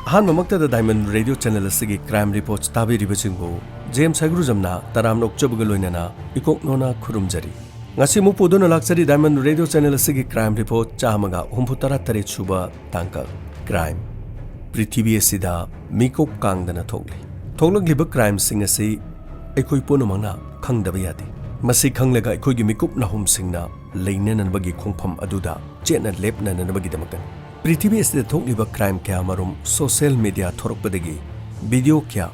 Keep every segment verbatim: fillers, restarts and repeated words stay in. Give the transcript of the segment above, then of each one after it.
ꯑꯍꯥꯟꯕꯃꯛꯇꯗ Diamond Radio Channel ꯑꯁꯤꯒꯤ Crime Reports ꯇꯥꯕꯤꯔꯤꯕꯁꯤꯡꯕꯨ James ꯍꯩꯒ꯭ꯔꯨꯖꯝꯅ ꯇꯔꯥꯝꯅ ꯑꯣꯛꯆꯕꯒ ꯂꯣꯏꯅꯅ ꯏꯀꯣꯛꯅꯣꯅ ꯈꯨꯔꯨꯝꯖꯔꯤ꯫ ꯉꯁꯤ ꯑꯃꯨꯛ ꯄꯨꯗꯨꯅ ꯂꯥꯛꯆꯔꯤ Diamond Radio Channel ꯑꯁꯤꯒꯤ Crime Report ꯆꯥꯝꯃꯒ ꯍꯨꯝꯐꯨ ꯇꯔꯥ ꯇꯔꯦꯠ ꯁꯨꯕ ꯇꯥꯡꯀꯛ꯫ Crime꯫ ꯄ꯭ꯔꯤꯊꯤꯕꯤ ꯑꯁꯤꯗ ꯃꯤꯀꯨꯞ ꯀꯥꯡꯗꯅ ꯊꯣꯛꯂꯤ꯫ ꯊꯣꯛꯂꯛꯂꯤꯕ crimeꯁꯤꯡ ꯑꯁꯤ ꯑꯩꯈꯣꯏ ꯄꯨꯝꯅꯃꯛꯅ ꯈꯪꯗꯕ ꯌꯥꯗꯦ꯫ ꯃꯁꯤ ꯈꯪꯂꯒ ꯑꯩꯈꯣꯏꯒꯤ ꯃꯤꯀꯨꯞ ꯅꯥꯍꯨꯝꯁꯤꯡꯅ ꯂꯩꯅꯅꯕꯒꯤ ꯈꯣꯡꯐꯝ ꯑꯗꯨꯗ ꯆꯦꯠꯅ ꯂꯦꯞꯅꯅꯕꯒꯤꯗꯃꯛꯇꯅꯤ꯫ ꯄ꯭ꯔꯤꯊꯤꯕꯤ ꯑꯁꯤꯗ ꯊꯣꯛꯂꯤꯕ crime ꯀꯌꯥꯃꯔꯨꯝ social media ꯊꯣꯔꯛꯄꯗꯒꯤ video ꯀꯌꯥ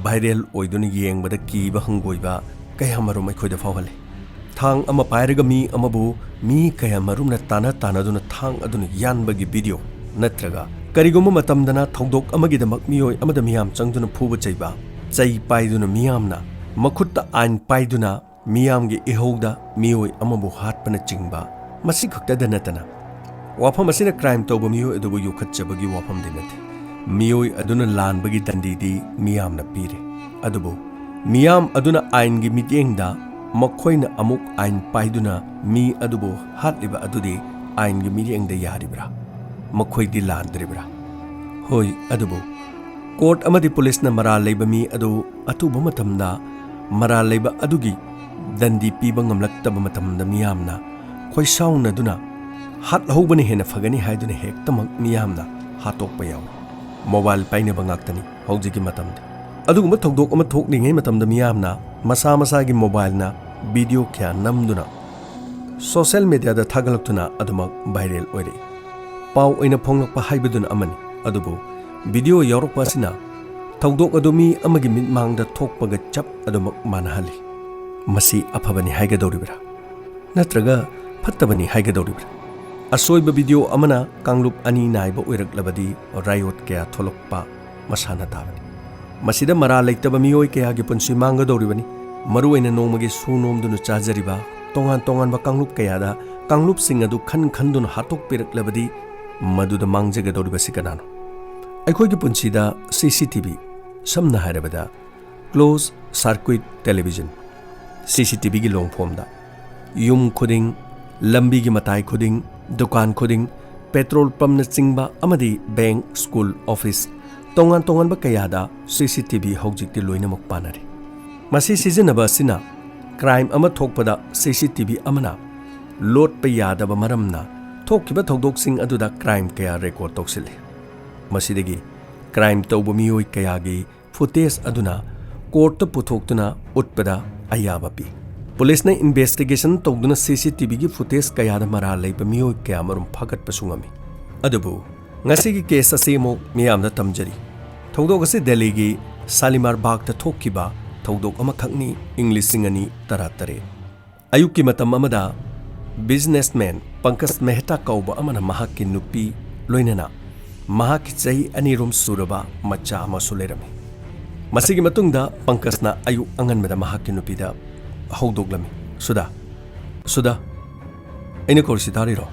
viral ꯑꯣꯏꯗꯨꯅ ꯌꯦꯡꯕꯗ ꯀꯤꯕ ꯍꯪꯒꯣꯏꯕ ꯀꯌꯥꯃꯔꯨꯝ ꯑꯩꯈꯣꯏꯗ ꯐꯥꯎꯍꯜꯂꯤ꯫ ꯊꯥꯡ ꯑꯃ ꯄꯥꯏꯔꯒ ꯃꯤ ꯑꯃꯕꯨ ꯃꯤ ꯀꯌꯥꯃꯔꯨꯝꯅ ꯇꯥꯟꯅ ꯇꯥꯟꯅꯗꯨꯅ ꯊꯥꯡ ꯑꯗꯨꯅ ꯌꯥꯟꯕꯒꯤ video, ꯅꯠꯇ꯭ꯔꯒ ꯀꯔꯤꯒꯨꯝꯕ ꯃꯇꯝꯗꯅ ꯊꯧꯗꯣꯛ ꯑꯃꯒꯤꯗꯃꯛ ꯃꯤꯑꯣꯏ ꯑꯃꯗ ꯃꯤꯌꯥꯝ ꯆꯪꯗꯨꯅ ꯐꯨꯕ ꯆꯩꯕ, ꯆꯩ ꯄꯥꯏꯗꯨꯅ ꯃꯤꯌꯥꯝꯅ ꯃꯈꯨꯠꯇ ꯑꯥꯏꯟ ꯄꯥꯏꯗꯨꯅ ꯃꯤꯌꯥꯝꯒꯤ ꯏꯍꯧꯗ ꯃꯤꯑꯣꯏ ꯑꯃꯕꯨ ꯍꯥꯠꯄꯅꯆꯤꯡꯕ꯫ ꯃꯁꯤ ꯈꯛꯇꯗ ꯅꯠꯇꯅ, ꯋꯥꯐꯝ ꯑꯁꯤꯅ crime ꯇꯧꯕ ꯃꯤꯑꯣꯏ ꯑꯗꯨꯕꯨ ꯌꯣꯛꯈꯠꯆꯕꯒꯤ ꯋꯥꯐꯝꯗꯤ ꯅꯠꯇꯦ꯫ ꯃꯤꯑꯣꯏ ꯑꯗꯨꯅ ꯂꯥꯟꯕꯒꯤ ꯗꯟꯗꯤꯗꯤ ꯃꯤꯌꯥꯝꯅ ꯄꯤꯔꯦ꯫ ꯑꯗꯨꯕꯨ ꯃꯤꯌꯥꯝ ꯑꯗꯨꯅ ꯑꯥꯏꯟꯒꯤ ꯃꯤꯠꯌꯦꯡꯗ ꯃꯈꯣꯏꯅ ꯑꯃꯨꯛ ꯑꯥꯏꯟ ꯄꯥꯏꯗꯨꯅ ꯃꯤ ꯑꯗꯨꯕꯨ ꯍꯥꯠꯂꯤꯕ ꯑꯗꯨꯗꯤ ꯑꯥꯏꯟꯒꯤ ꯃꯤꯠꯌꯦꯡꯗ ꯌꯥꯔꯤꯕ꯭ꯔꯥ? ꯃꯈꯣꯏꯗꯤ ꯂꯥꯟꯗ꯭ꯔꯤꯕ꯭ꯔꯥ? ꯍꯣꯏ, ꯑꯗꯨꯕꯨ court ꯑꯃꯗꯤ policeꯅ ꯃꯔꯥꯜ ꯂꯩꯕ ꯃꯤ ꯑꯗꯨ ꯑꯊꯨꯕ ꯃꯇꯝꯗ ꯃꯔꯥꯜ ꯂꯩꯕ ꯑꯗꯨꯒꯤ ꯗꯟꯗꯤ ꯄꯤꯕ ꯉꯝꯂꯛꯇꯕ ꯃꯇꯝꯗ ꯃꯤꯌꯥꯝꯅ ꯈꯣꯏꯁꯥꯎꯅꯗꯨꯅ ꯍꯥꯠꯍꯧꯕꯅ ꯍꯦꯟꯅ ꯐꯒꯅꯤ ꯍꯥꯏꯗꯨꯅ ꯍꯦꯛꯇꯃꯛ ꯃꯤꯌꯥꯝꯅ ꯍꯥꯠꯇꯣꯛꯄ ꯌꯥꯎꯏ꯫ Mobile ꯄꯥꯏꯅꯕ ꯉꯥꯛꯇꯅꯤ ꯍꯧꯖꯤꯛꯀꯤ ꯃꯇꯝꯗꯤ꯫ ꯑꯗꯨꯒꯨꯝꯕ ꯊꯧꯗꯣꯛ ꯑꯃ ꯊꯣꯛꯂꯤꯉꯩ ꯃꯇꯝꯗ ꯃꯤꯌꯥꯝꯅ ꯃꯁꯥ ꯃꯁꯥꯒꯤ mobileꯅ video ꯀꯌꯥ ꯅꯝꯗꯨꯅ social mediaꯗ ꯊꯥꯒꯠꯂꯛꯇꯨꯅ ꯑꯗꯨꯃꯛ viral ꯑꯣꯏꯔꯛꯏ꯫ ꯄꯥꯎ ꯑꯣꯏꯅ ꯐꯣꯡꯂꯛꯄ ꯍꯥꯏꯕꯗꯨꯅ ꯑꯃꯅꯤ, ꯑꯗꯨꯕꯨ video ꯌꯥꯎꯔꯛꯄ ꯑꯁꯤꯅ ꯊꯧꯗꯣꯛ ꯑꯗꯨ ꯃꯤ ꯑꯃꯒꯤ ꯃꯤꯠꯃꯥꯡꯗ ꯊꯣꯛꯄꯒ ꯆꯞ ꯑꯗꯨꯃꯛ ꯃꯥꯟꯅꯍꯜꯂꯤ꯫ ꯃꯁꯤ ꯑꯐꯕꯅꯤ ꯍꯥꯏꯒꯗꯧꯔꯤꯕ꯭ꯔꯥ? ꯅꯠꯇ꯭ꯔꯒ ꯐꯠꯇꯕꯅꯤ ꯍꯥꯏꯒꯗꯧꯔꯤꯕ꯭ꯔꯥ? ꯑꯁꯣꯏꯕ video ꯑꯃꯅ ꯀꯥꯡꯂꯨꯞ ꯑꯅꯤ ꯅꯥꯏꯕ ꯑꯣꯏꯔꯛꯂꯕꯗꯤ riot ꯀꯌꯥ ꯊꯣꯛꯂꯛꯄ ꯃꯁꯥꯅ ꯇꯥꯕꯅꯤ꯫ ꯃꯁꯤꯗ ꯃꯔꯥꯜ ꯂꯩꯇꯕ ꯃꯤꯑꯣꯏ ꯀꯌꯥꯒꯤ ꯄꯨꯟꯁꯤ ꯃꯥꯡꯒꯗꯧꯔꯤꯕꯅꯤ꯫ ꯃꯔꯨꯑꯣꯏꯅ ꯅꯣꯡꯃꯒꯤ ꯁꯨ ꯅꯣꯝꯗꯨꯅ ꯆꯥꯖꯔꯤꯕ ꯇꯣꯉꯥꯟ ꯇꯣꯉꯥꯟꯕ ꯀꯥꯡꯂꯨꯞ ꯀꯌꯥꯗ ꯀꯥꯡꯂꯨꯞꯁꯤꯡ ꯑꯗꯨ ꯈꯟ ꯈꯟꯗꯨꯅ ꯍꯥꯠꯇꯣꯛꯄꯤꯔꯛꯂꯕꯗꯤ ꯃꯗꯨꯗ ꯃꯥꯡꯖꯒꯗꯧꯔꯤꯕꯁꯤ ꯀꯅꯥꯅꯣ? ꯑꯩꯈꯣꯏꯒꯤ ꯄꯨꯟꯁꯤꯗ C C T V, ꯁꯝꯅ ꯍꯥꯏꯔꯕꯗ closed circuit television, C C T Vꯒꯤ long formꯗ ꯌꯨꯝ ꯈꯨꯗꯤꯡ, ꯂꯝꯕꯤꯒꯤ ꯃꯇꯥꯏ ꯈꯨꯗꯤꯡ, ꯗꯨꯀꯥꯟ ꯈꯨꯗꯤꯡ, petrol pumpꯅꯆꯤꯡꯕ ꯑꯃꯗꯤ bank, school, office, ꯇꯣꯉꯥꯟ ꯇꯣꯉꯥꯟꯕ ꯀꯌꯥꯗ ꯁꯤ ꯁꯤ ꯇꯤ ꯚꯤ ꯍꯧꯖꯤꯛꯇꯤ ꯂꯣꯏꯅꯃꯛ ꯄꯥꯟꯅꯔꯦ꯫ ꯃꯁꯤ ꯁꯤꯖꯤꯟꯅꯕ ꯑꯁꯤꯅ ꯀ꯭ꯔꯥꯏꯝ ꯑꯃ ꯊꯣꯛꯄꯗ ꯁꯤ ꯁꯤ ꯇꯤ ꯚꯤ ꯑꯃꯅ ꯂꯣꯠꯄ ꯌꯥꯗꯕ ꯃꯔꯝꯅ ꯊꯣꯛꯈꯤꯕ ꯊꯧꯗꯣꯛꯁꯤꯡ ꯑꯗꯨꯗ ꯀ꯭ꯔꯥꯏꯝ ꯀꯌꯥ ꯔꯦꯀꯣꯔꯗ ꯇꯧꯁꯤꯜꯂꯤ꯫ ꯃꯁꯤꯗꯒꯤ ꯀ꯭ꯔꯥꯏꯝ ꯇꯧꯕ ꯃꯤꯑꯣꯏ ꯀꯌꯥꯒꯤ ꯐꯨꯇꯦꯖ ꯑꯗꯨꯅ ꯀꯣꯔꯠꯇ ꯄꯨꯊꯣꯛꯇꯨꯅ ꯎꯠꯄꯗ ꯑꯌꯥꯕ ꯄꯤ꯫ ꯄꯨꯂꯤꯁꯅ ꯏꯟꯚꯦꯁꯇꯤꯒꯦꯁꯟ ꯇꯧꯗꯨꯅ ꯁꯤ ꯁꯤ ꯇꯤ ꯚꯤꯒꯤ ꯐꯨꯇꯦꯖ ꯀꯌꯥꯗ ꯃꯔꯥꯜ ꯂꯩꯕ ꯃꯤꯑꯣꯏ ꯀꯌꯥꯃꯔꯨꯝ ꯐꯥꯒꯠꯄꯁꯨ ꯉꯝꯃꯤ꯫ ꯑꯗꯨꯕꯨ ꯉꯁꯤꯒꯤ ꯀꯦꯁ ꯑꯁꯤ ꯑꯃꯨꯛ ꯃꯤꯌꯥꯝꯗ ꯇꯝꯖꯔꯤ꯫ ꯊꯧꯗꯣꯛ ꯑꯁꯤ ꯗꯦꯜꯂꯤꯒꯤ ꯁꯥꯂꯤꯃꯥꯔ ꯕꯥꯒꯇ ꯊꯣꯛꯈꯤꯕ ꯊꯧꯗꯣꯛ ꯑꯃꯈꯛꯅꯤ, ꯏꯪ ꯂꯤꯁꯤꯡ ꯑꯅꯤ ꯇꯔꯥꯇꯔꯦꯠ꯫ ꯑꯌꯨꯛꯀꯤ ꯃꯇꯝ ꯑꯃꯗ ꯕꯤꯖꯤꯅꯦꯁꯃꯦꯟ ꯄꯪꯀꯖ ꯃꯦꯍꯇꯥ ꯀꯧꯕ ꯑꯃꯅ ꯃꯍꯥꯛꯀꯤ ꯅꯨꯄꯤ ꯂꯣꯏꯅꯅ ꯃꯍꯥꯛꯀꯤ ꯆꯍꯤ ꯑꯅꯤꯔꯣꯝ ꯁꯨꯔꯕ ꯃꯆꯥ ꯑꯃꯁꯨ ꯂꯩꯔꯝꯃꯤ꯫ ꯃꯁꯤꯒꯤ ꯃꯇꯨꯡꯗ ꯄꯪꯀꯖꯅ ꯑꯌꯨꯛ ꯑꯉꯟꯕꯗ ꯃꯍꯥꯛꯀꯤ ꯅꯨꯄꯤꯗ ꯍꯧꯗꯣꯛꯂꯝꯃꯤ, "ꯁꯨꯗꯥ, ꯁꯨꯗꯥ, ꯑꯩꯅ ꯀꯧꯔꯤꯁꯤ ꯇꯥꯔꯤꯔꯣ?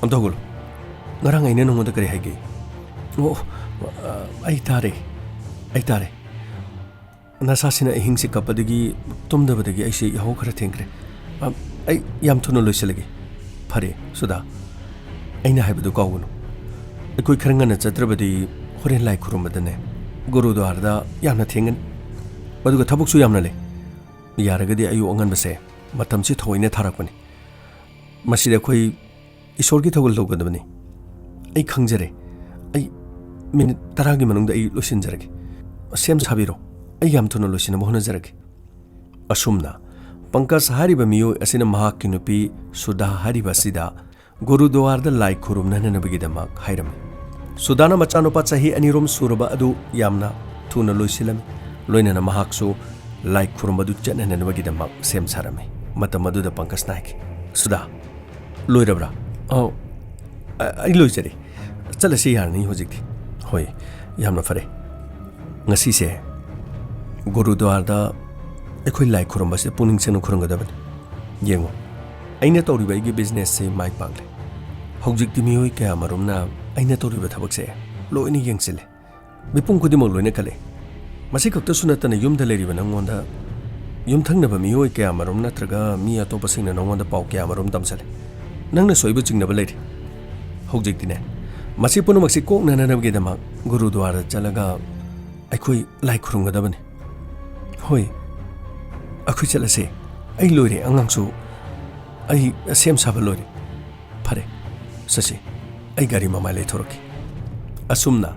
ꯑꯝꯇ ꯍꯧꯒꯠꯂꯨ꯫ ꯉꯔꯥꯡ ꯑꯩꯅ ꯅꯉꯣꯟꯗ ꯀꯔꯤ ꯍꯥꯏꯒꯦ?" "ꯑꯣ, ꯑ, ꯑꯩ ꯇꯥꯔꯦ, ꯑꯩ ꯇꯥꯔꯦ꯫ ꯅꯁꯥꯁꯤꯅ ꯑꯍꯤꯡꯁꯤ ꯀꯞꯄꯗꯒꯤ, ꯇꯨꯝꯗꯕꯗꯒꯤ ꯑꯩꯁꯦ ꯌꯥꯍꯧ ꯈꯔ ꯊꯦꯡꯈ꯭ꯔꯦ꯫ ꯑ, ꯑꯩ ꯌꯥꯝ ꯊꯨꯅ ꯂꯣꯏꯁꯤꯜꯂꯒꯦ꯫" "ꯐꯔꯦ, ꯁꯨꯗꯥ, ꯑꯩꯅ ꯍꯥꯏꯕꯗꯨ ꯀꯥꯎꯒꯅꯨ꯫ ꯑꯩꯈꯣꯏ ꯈꯔ ꯉꯟꯅ ꯆꯠꯇ꯭ꯔꯕꯗꯤ ꯍꯣꯔꯦꯟ ꯂꯥꯏ ꯈꯨꯔꯨꯝꯕꯗꯅꯦ, ꯒꯨꯔꯨꯗ꯭ꯋꯥꯔꯗ ꯌꯥꯝꯅ ꯊꯦꯡꯒꯅꯤ꯫ ꯑꯗꯨꯒ ꯊꯕꯛꯁꯨ ꯌꯥꯝꯅ ꯂꯩ꯫ ꯌꯥꯔꯒꯗꯤ ꯑꯌꯨꯛ ꯑꯉꯟꯕꯁꯦ ꯃꯇꯝꯁꯤ ꯊꯑꯣꯏꯅ ꯊꯥꯔꯛꯄꯅꯤ꯫ ꯃꯁꯤꯗ ꯑꯩꯈꯣꯏ ꯏꯁꯣꯔꯒꯤ ꯊꯧꯒꯜ ꯇꯧꯒꯗꯕꯅꯤ꯫ ꯑꯩ ꯈꯪꯖꯔꯦ꯫ ꯑꯩ ꯃꯤꯅꯤꯠ ꯇꯔꯥꯒꯤ ꯃꯅꯨꯡꯗ ꯑꯩ ꯂꯣꯏꯁꯤꯟꯖꯔꯒꯦ꯫ ꯁꯦꯝ ꯁꯥꯕꯤꯔꯣ꯫ ꯑꯩ ꯌꯥꯝ ꯊꯨꯅ ꯂꯣꯏꯁꯤꯟꯅꯕ ꯍꯣꯠꯅꯖꯔꯒꯦ꯫" ꯑꯁꯨꯝꯅ ꯄꯪꯀꯖ ꯍꯥꯏꯔꯤꯕ ꯃꯤꯑꯣꯏ ꯑꯁꯤꯅ ꯃꯍꯥꯛꯀꯤ ꯅꯨꯄꯤ ꯁꯨꯗꯥ ꯍꯥꯏꯔꯤꯕ ꯑꯁꯤꯗ ꯒꯨꯔꯨꯗ꯭ꯋꯥꯔꯗ ꯂꯥꯏ ꯈꯨꯔꯨꯝꯅꯅꯕꯒꯤꯗꯃꯛ ꯍꯥꯏꯔꯝꯃꯤ꯫ ꯁꯨꯗꯥꯅ ꯃꯆꯥꯅꯨꯄꯥ ꯆꯍꯤ ꯑꯅꯤꯔꯣꯝ ꯁꯨꯔꯕ ꯑꯗꯨ ꯌꯥꯝꯅ ꯊꯨꯅ ꯂꯣꯏꯁꯤꯜꯂꯝꯃꯤ꯫ ꯂꯣꯏꯅꯅ ꯃꯍꯥꯛꯁꯨ ꯂꯥꯏ ꯈꯨꯔꯨꯝꯕꯗꯨ ꯆꯠꯅꯅꯕꯒꯤꯗꯃꯛ ꯁꯦꯝ ꯁꯥꯔꯝꯃꯤ꯫ ꯃꯇꯝ ꯑꯗꯨꯗ ꯄꯪꯀꯖꯅ ꯍꯥꯏꯈꯤ, "ꯁꯨꯗꯥ, ꯂꯣꯏꯔꯕ꯭ꯔꯥ?" "ꯑꯧ, ꯑ-, ꯑꯩ ꯂꯣꯏꯖꯔꯦ꯫ ꯆꯠꯂꯁꯤ ꯌꯥꯔꯅꯤ ꯍꯧꯖꯤꯛꯇꯤ꯫" "ꯍꯣꯏ, ꯌꯥꯝꯅ ꯐꯔꯦ꯫ ꯉꯁꯤꯁꯦ ꯒꯨꯔꯨꯗ꯭ꯋꯥꯔꯗ ꯑꯩꯈꯣꯏ ꯂꯥꯏ ꯈꯨꯔꯨꯝꯕꯁꯤꯗ ꯄꯨꯛꯅꯤꯡ ꯆꯪꯅ ꯈꯨꯔꯨꯝꯒꯗꯕꯅꯤ꯫ ꯌꯦꯡꯉꯨ, ꯑꯩꯅ ꯇꯧꯔꯤꯕ ꯑꯩꯒꯤ ꯕꯤꯖꯤꯅꯦꯁꯁꯤ ꯃꯥꯏ ꯄꯥꯛꯂꯦ꯫ ꯍꯧꯖꯤꯛꯇꯤ ꯃꯤꯑꯣꯏ ꯀꯌꯥꯃꯔꯨꯝꯅ ꯑꯩꯅ ꯇꯧꯔꯤꯕ ꯊꯕꯛꯁꯦ ꯂꯣꯏꯅ ꯌꯦꯡꯁꯤꯜꯂꯦ꯫ ꯃꯤꯄꯨꯝ ꯈꯨꯗꯤꯡꯃꯛ ꯂꯣꯏꯅ ꯈꯜꯂꯦ꯫ ꯃꯁꯤ ꯈꯛꯇꯁꯨ ꯅꯠꯇꯅ ꯌꯨꯝꯗ ꯂꯩꯔꯤꯕ ꯅꯪꯉꯣꯟꯗ, ꯌꯨꯝꯊꯪꯅꯕ ꯃꯤꯑꯣꯏ ꯀꯌꯥꯃꯔꯨꯝ ꯅꯠꯇ꯭ꯔꯒ ꯃꯤ ꯑꯇꯣꯞꯄꯁꯤꯡꯅ ꯅꯪꯉꯣꯟꯗ ꯄꯥꯎ ꯀꯌꯥꯃꯔꯨꯝ ꯇꯝꯁꯜꯂꯦ꯫ ꯅꯪꯅꯁꯨ ꯑꯩꯕꯨ ꯆꯤꯡꯅꯕ ꯂꯩꯔꯦ꯫ ꯍꯧꯖꯤꯛꯇꯤꯅꯦ, ꯃꯁꯤ ꯄꯨꯝꯅꯃꯛꯁꯤ ꯀꯣꯛꯅꯅꯕꯒꯤꯗꯃꯛ ꯒꯨꯔꯨꯗ꯭ꯋꯥꯔꯗ ꯆꯠꯂꯒ ꯑꯩꯈꯣꯏ ꯂꯥꯏ ꯈꯨꯔꯨꯝꯒꯗꯕꯅꯤ꯫ ꯍꯣꯏ, ꯑꯩꯈꯣꯏ ꯆꯠꯂꯁꯦ꯫ ꯑꯩ ꯂꯣꯏꯔꯦ, ꯑꯉꯥꯡꯁꯨ꯫ ꯑꯩ ꯁꯦꯝ ꯁꯥꯕ ꯂꯣꯏꯔꯦ꯫ ꯐꯔꯦ, ꯆꯠꯁꯤ꯫ ꯑꯩ ꯒꯥꯔꯤ ꯃꯃꯥꯏ ꯂꯩꯊꯣꯔꯛꯀꯦ꯫ ꯑꯁꯨꯝꯅ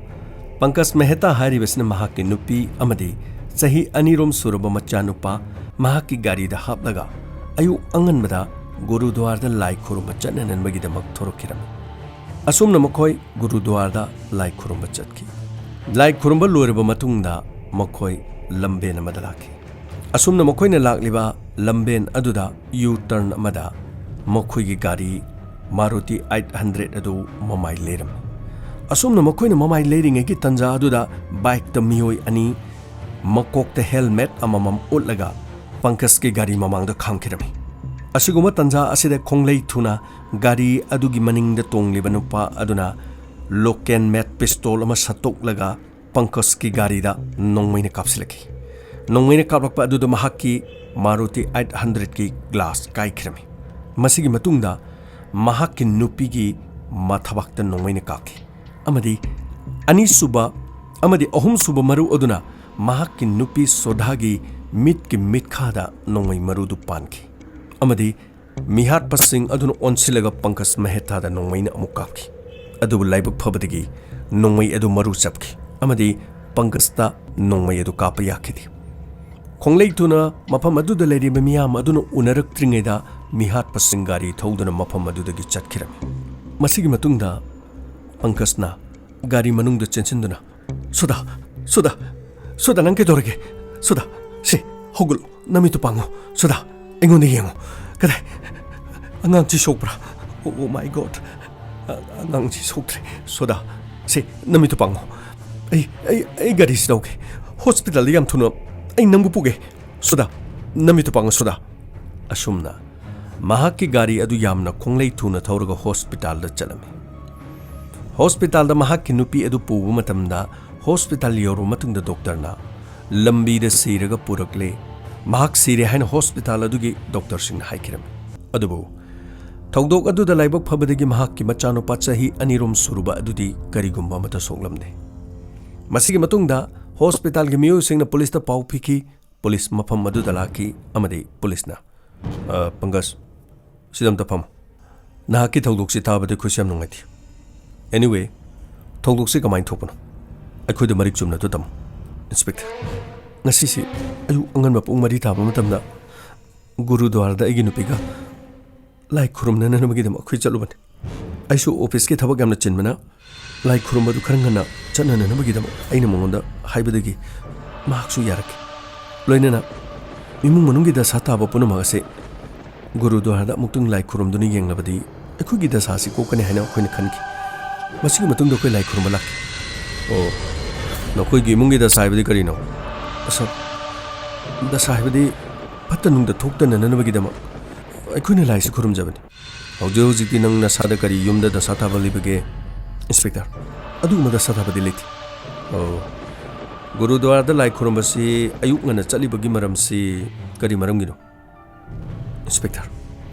ꯄꯪꯀꯖ ꯃꯦꯍꯇꯥ ꯍꯥꯏꯔꯤꯕꯁꯤꯅ ꯃꯍꯥꯛꯀꯤ ꯅꯨꯄꯤ ꯑꯃꯗꯤ ꯆꯍꯤ ꯑꯅꯤꯔꯣꯝ ꯁꯨꯔꯕ ꯃꯆꯥꯅꯨꯄꯥ ꯃꯍꯥꯛꯀꯤ ꯒꯥꯔꯤꯗ ꯍꯥꯞꯂꯒ ꯑꯌꯨꯛ ꯑꯉꯟꯕꯗ ꯒꯨꯔꯨꯗ꯭ꯋꯥꯔꯗ ꯂꯥꯏ ꯈꯨꯔꯨꯝꯕ ꯆꯠꯅꯅꯕꯒꯤꯗꯃꯛ ꯊꯣꯔꯛꯈꯤꯔꯝꯃꯤ꯫ ꯑꯁꯨꯝꯅ ꯃꯈꯣꯏ ꯒꯨꯔꯨꯗ꯭ꯋꯥꯔꯗ ꯂꯥꯏ ꯈꯨꯔꯨꯝꯕ ꯆꯠꯈꯤ꯫ ꯂꯥꯏ ꯈꯨꯔꯨꯝꯕ ꯂꯣꯏꯔꯕ ꯃꯇꯨꯡꯗ ꯃꯈꯣꯏ ꯂꯝꯕꯦꯟ ꯑꯃꯗ ꯂꯥꯛꯈꯤ꯫ ꯑꯁꯨꯝꯅ ꯃꯈꯣꯏꯅ ꯂꯥꯛꯂꯤꯕ ꯂꯝꯕꯦꯟ ꯑꯗꯨꯗ ꯌꯨ ꯇꯔꯟ ꯑꯃꯗ ꯃꯈꯣꯏꯒꯤ ꯒꯥꯔꯤ ꯃꯥꯔꯨꯇꯤ ꯑꯩꯠ ꯍꯟꯗ꯭ꯔꯦꯠ ꯑꯗꯨ ꯃꯃꯥꯏ ꯂꯩꯔꯝꯃꯤ꯫ ꯑꯁꯨꯝꯅ ꯃꯈꯣꯏꯅ ꯃꯃꯥꯏ ꯂꯩꯔꯤꯉꯩꯒꯤ ꯇꯟꯖꯥ ꯑꯗꯨꯗ ꯕꯥꯏꯛꯇ ꯃꯤꯑꯣꯏ ꯑꯅꯤ ꯃꯀꯣꯛꯇ ꯍꯦꯜꯃꯦꯠ ꯑꯃꯃꯝ ꯎꯠꯂꯒ ꯄꯪꯀꯖꯀꯤ ꯒꯥꯔꯤ ꯃꯃꯥꯡꯗ ꯈꯥꯝꯈꯤꯔꯝꯃꯤ꯫ ꯑꯁꯤꯒꯨꯝꯕ ꯇꯟꯖꯥ ꯑꯁꯤꯗ ꯈꯣꯡꯂꯩ ꯊꯨꯅ ꯒꯥꯔꯤ ꯑꯗꯨꯒꯤ ꯃꯅꯤꯡꯗ ꯇꯣꯡꯂꯤꯕ ꯅꯨꯄꯥ ꯑꯗꯨꯅ ꯂꯣꯀꯦꯟ ꯃꯦꯠ ꯄꯤꯁꯇꯣꯜ ꯑꯃ ꯁꯠꯇꯣꯛꯂꯒ ꯄꯪꯀꯖꯀꯤ ꯒꯥꯔꯤꯗ ꯅꯣꯡꯃꯩꯅ ꯀꯥꯞꯁꯤꯜꯂꯛꯈꯤ꯫ ꯅꯣꯡꯃꯩꯅ ꯀꯥꯞꯂꯛꯄ ꯑꯗꯨꯗ ꯃꯍꯥꯛꯀꯤ ꯃꯥꯔꯨꯇꯤ ꯑꯩꯠ ꯍꯟꯗ꯭ꯔꯦꯠꯀꯤ ꯒ꯭ꯂꯥꯁ ꯀꯥꯏꯈꯤꯔꯝꯃꯤ꯫ ꯃꯁꯤꯒꯤ ꯃꯇꯨꯡꯗ ꯃꯍꯥꯛꯀꯤ ꯅꯨꯄꯤꯒꯤ ꯃꯊꯕꯥꯛꯇ ꯅꯣꯡꯃꯩꯅ ꯀꯥꯞꯈꯤ ꯑꯃꯗꯤ ꯑꯅꯤꯁꯨꯕ ꯑꯃꯗꯤ ꯑꯍꯨꯝꯁꯨꯕ ꯃꯔꯨ ꯑꯗꯨꯅ ꯃꯍꯥꯛꯀꯤ ꯅꯨꯄꯤ ꯁꯣꯗꯥꯒꯤ ꯃꯤꯠꯀꯤ ꯃꯤꯠꯈꯥꯗ ꯅꯣꯡꯃꯩ ꯃꯔꯨꯗꯨ ꯄꯥꯟꯈꯤ ꯑꯃꯗꯤ ꯃꯤꯍꯥꯠꯄꯁꯤꯡ ꯑꯗꯨꯅ ꯑꯣꯟꯁꯤꯜꯂꯒ ꯄꯪꯀꯖ ꯃꯦꯍꯇꯥꯗ ꯅꯣꯡꯃꯩꯅ ꯑꯃꯨꯛ ꯀꯥꯞꯈꯤ꯫ ꯑꯗꯨꯕꯨ ꯂꯥꯏꯕꯛ ꯐꯕꯗꯒꯤ ꯅꯣꯡꯃꯩ ꯑꯗꯨ ꯃꯔꯨ ꯆꯞꯈꯤ ꯑꯃꯗꯤ ꯄꯪꯀꯖꯇ ꯅꯣꯡꯃꯩ ꯑꯗꯨ ꯀꯥꯞꯄ ꯌꯥꯈꯤꯗꯦ꯫ ꯈꯣꯡꯂꯩ ꯊꯨꯅ ꯃꯐꯝ ꯑꯗꯨꯗ ꯂꯩꯔꯤꯕ ꯃꯤꯌꯥꯝ ꯑꯗꯨꯅ ꯎꯅꯔꯛꯇ꯭ꯔꯤꯉꯩꯗ ꯃꯤꯍꯥꯠꯄꯁꯤꯡ ꯒꯥꯔꯤ ꯊꯧꯗꯨꯅ ꯃꯐꯝ ꯑꯗꯨꯗꯒꯤ ꯆꯠꯈꯤꯔꯝꯃꯤ꯫ ꯃꯁꯤꯒꯤ ꯃꯇꯨꯡꯗ ꯄꯪꯀꯖꯅ ꯒꯥꯔꯤ ꯃꯅꯨꯡꯗ ꯆꯦꯟꯁꯤꯟꯗꯨꯅ, "ꯁꯣꯗꯥ, ꯁꯣꯗꯥ, ꯁꯣꯗꯥ, ꯅꯪ ꯀꯩꯗꯧꯔꯒꯦ? ꯁꯣꯗꯥ, ꯁꯦ, ꯍꯧꯒꯠꯂꯣ, ꯅꯃꯤꯠꯇꯨ ꯄꯥꯡꯉꯣ꯫ ꯁꯣꯗꯥ, ꯑꯩꯉꯣꯟꯗ ꯌꯦꯡꯉꯣ꯫ ꯀꯗꯥꯏ? ꯑꯉꯥꯡꯁꯤ ꯁꯣꯛꯄ꯭ꯔꯥ? Oh, oh my God. ꯑ-, ꯑꯉꯥꯡꯁꯤ ꯁꯣꯛꯇ꯭ꯔꯦ꯫ ꯁꯣꯗꯥ, ꯁꯦ, ꯅꯃꯤꯠꯇꯨ ꯄꯥꯡꯉꯣ꯫ ꯑꯩ, ꯑꯩ, ꯑꯩ ꯒꯥꯔꯤꯁꯤ ꯂꯧꯒꯦ꯫ ꯍꯣꯁꯄꯤꯇꯥꯜꯗ ꯌꯥꯝ ꯊꯨꯅ ꯑꯩ ꯅꯪꯕꯨ ꯄꯨꯒꯦ꯫ ꯁꯣꯗꯥ, ꯅꯃꯤꯠꯇꯨ ꯄꯥꯡꯉꯣ, ꯁꯣꯗꯥ꯫" ꯑꯁꯨꯝꯅ ꯃꯍꯥꯛꯀꯤ ꯒꯥꯔꯤ ꯑꯗꯨ ꯌꯥꯝꯅ ꯈꯣꯡꯂꯩ ꯊꯨꯅ ꯊꯧꯔꯒ ꯍꯣꯁꯄꯤꯇꯥꯜꯗ ꯆꯠꯂꯝꯃꯤ꯫ ꯍꯣꯁꯄꯤꯇꯥꯜꯗ ꯃꯍꯥꯛꯀꯤ ꯅꯨꯄꯤ ꯑꯗꯨ ꯄꯨꯕ ꯃꯇꯝꯗ, ꯍꯣꯁꯄꯤꯇꯥꯜ ꯌꯧꯔꯕ ꯃꯇꯨꯡꯗ ꯗꯣꯛꯇꯔꯅ ꯂꯝꯕꯤꯗ ꯁꯤꯔꯒ ꯄꯨꯔꯛꯂꯦ, ꯃꯍꯥꯛ ꯁꯤꯔꯦ ꯍꯥꯏꯅ ꯍꯣꯁꯄꯤꯇꯥꯜ ꯑꯗꯨꯒꯤ ꯗꯣꯛꯇꯔꯁꯤꯡꯅ ꯍꯥꯏꯈꯤꯔꯝꯃꯤ꯫ ꯑꯗꯨꯕꯨ ꯊꯧꯗꯣꯛ ꯑꯗꯨꯗ ꯂꯥꯏꯕꯛ ꯐꯕꯗꯒꯤ ꯃꯍꯥꯛꯀꯤ ꯃꯆꯥꯅꯨꯄꯥ ꯆꯍꯤ ꯑꯅꯤꯔꯣꯝ ꯁꯨꯔꯨꯕ ꯑꯗꯨꯗꯤ ꯀꯔꯤꯒꯨꯝꯕ ꯑꯃꯠꯇ ꯁꯣꯛꯂꯝꯗꯦ꯫ ꯃꯁꯤꯒꯤ ꯃꯇꯨꯡꯗ ꯍꯣꯁꯄꯤꯇꯥꯜꯒꯤ ꯃꯤꯑꯣꯏꯁꯤꯡꯅ ꯄꯨꯂꯤꯁꯇ ꯄꯥꯎ ꯄꯤꯈꯤ꯫ ꯄꯨꯂꯤꯁ ꯃꯐꯝ ꯑꯗꯨꯗ ꯂꯥꯛꯈꯤ ꯑꯃꯗꯤ ꯄꯨꯂꯤꯁꯅ, "ꯑ, ꯄꯪꯀꯖ, ꯁꯤꯗ ꯑꯝꯇ ꯐꯝꯃꯨ꯫ ꯅꯍꯥꯛꯀꯤ ꯊꯧꯗꯣꯛꯁꯤ ꯇꯥꯕꯗ ꯑꯩꯈꯣꯏꯁꯨ ꯌꯥꯝ ꯅꯨꯡꯉꯥꯏꯇꯦ꯫ Anyway, ꯊꯧꯗꯣꯛꯁꯤ ꯀꯃꯥꯏꯅ ꯊꯣꯛꯄꯅꯣ? ꯑꯩꯈꯣꯏꯗ ꯃꯔꯤꯛ ꯆꯨꯝꯅ ꯑꯗꯨ ꯇꯝꯃꯨ, ꯏꯟꯁꯄꯦꯛꯇꯔ꯫ ꯉꯁꯤꯁꯤ ꯑꯌꯨꯛ ꯑꯉꯟꯕ ꯄꯨꯡ ꯃꯔꯤ ꯇꯥꯕ ꯃꯇꯝꯗ ꯒꯨꯔꯨꯗ꯭ꯋꯥꯔꯥꯗ ꯑꯩꯒꯤ ꯅꯨꯄꯤꯒ ꯂꯥꯏ ꯈꯨꯔꯨꯝꯅꯅꯕꯒꯤꯗꯃꯛ ꯑꯩꯈꯣꯏ ꯆꯠꯂꯨꯕꯅꯤ꯫ ꯑꯩꯁꯨ ꯑꯣꯐꯤꯁꯀꯤ ꯊꯕꯛ ꯌꯥꯝꯅ ꯆꯤꯟꯕꯅ ꯂꯥꯏ ꯈꯨꯔꯨꯝꯕꯗꯨ ꯈꯔ ꯉꯟꯅ ꯆꯠꯅꯅꯕꯒꯤꯗꯃꯛ ꯑꯩꯅ ꯃꯉꯣꯟꯗ ꯍꯥꯏꯕꯗꯒꯤ ꯃꯍꯥꯛꯁꯨ ꯌꯥꯔꯛꯈꯤ꯫ ꯂꯣꯏꯅꯅ ꯏꯃꯨꯡ ꯃꯅꯨꯡꯒꯤ ꯗꯁꯥ ꯇꯥꯕ ꯄꯨꯝꯅꯃꯛ ꯑꯁꯤ ꯒꯨꯔꯨꯗ꯭ꯋꯥꯔꯥꯗ ꯑꯃꯨꯛꯇꯪ ꯂꯥꯏ ꯈꯨꯔꯨꯝꯗꯨꯅ ꯌꯦꯡꯂꯕꯗꯤ ꯑꯩꯈꯣꯏꯒꯤ ꯗꯁꯥꯁꯤ ꯀꯣꯛꯀꯅꯤ ꯍꯥꯏꯅ ꯑꯩꯈꯣꯏꯅ ꯈꯟꯈꯤ꯫ ꯃꯁꯤꯒꯤ ꯃꯇꯨꯡꯗ ꯑꯩꯈꯣꯏ ꯂꯥꯏ ꯈꯨꯔꯨꯝꯕ ꯂꯥꯛꯈꯤ꯫ ꯑꯣ, ꯅꯈꯣꯏꯒꯤ ꯏꯃꯨꯡꯒꯤ ꯗꯁꯥ ꯍꯥꯏꯕꯗꯤ ꯀꯔꯤꯅꯣ? ꯑꯁ, ꯗꯁꯥ ꯍꯥꯏꯕꯗꯤ ꯐꯠꯇ ꯅꯨꯡꯗ ꯊꯣꯛꯇꯅꯅꯕꯒꯤꯗꯃꯛ ꯑꯩꯈꯣꯏꯅ ꯂꯥꯏꯁꯤ ꯈꯨꯔꯨꯝꯖꯕꯅꯤ꯫ ꯍꯧꯖꯤꯛ ꯍꯧꯖꯤꯛꯇꯤ ꯅꯪ ꯅꯁꯥꯗ ꯀꯔꯤ ꯌꯨꯝꯗ ꯗꯁꯥ ꯇꯥꯕ ꯂꯩꯕꯒꯦ, ꯏꯟꯁꯄꯦꯛꯇꯔ? ꯑꯗꯨꯒꯨꯝꯕ ꯗꯁꯥ ꯇꯥꯕꯗꯤ ꯂꯩꯇꯦ꯫ ꯑꯣ, ꯒꯨꯔꯨꯗ꯭ꯋꯥꯔꯥꯗ ꯂꯥꯏ ꯈꯨꯔꯨꯝꯕꯁꯤ ꯑꯌꯨꯛ ꯉꯟꯅ ꯆꯠꯂꯤꯕꯒꯤ ꯃꯔꯝꯁꯤ ꯀꯔꯤ ꯃꯔꯝꯒꯤꯅꯣ? ꯏꯟꯁꯄꯦꯛꯇꯔ,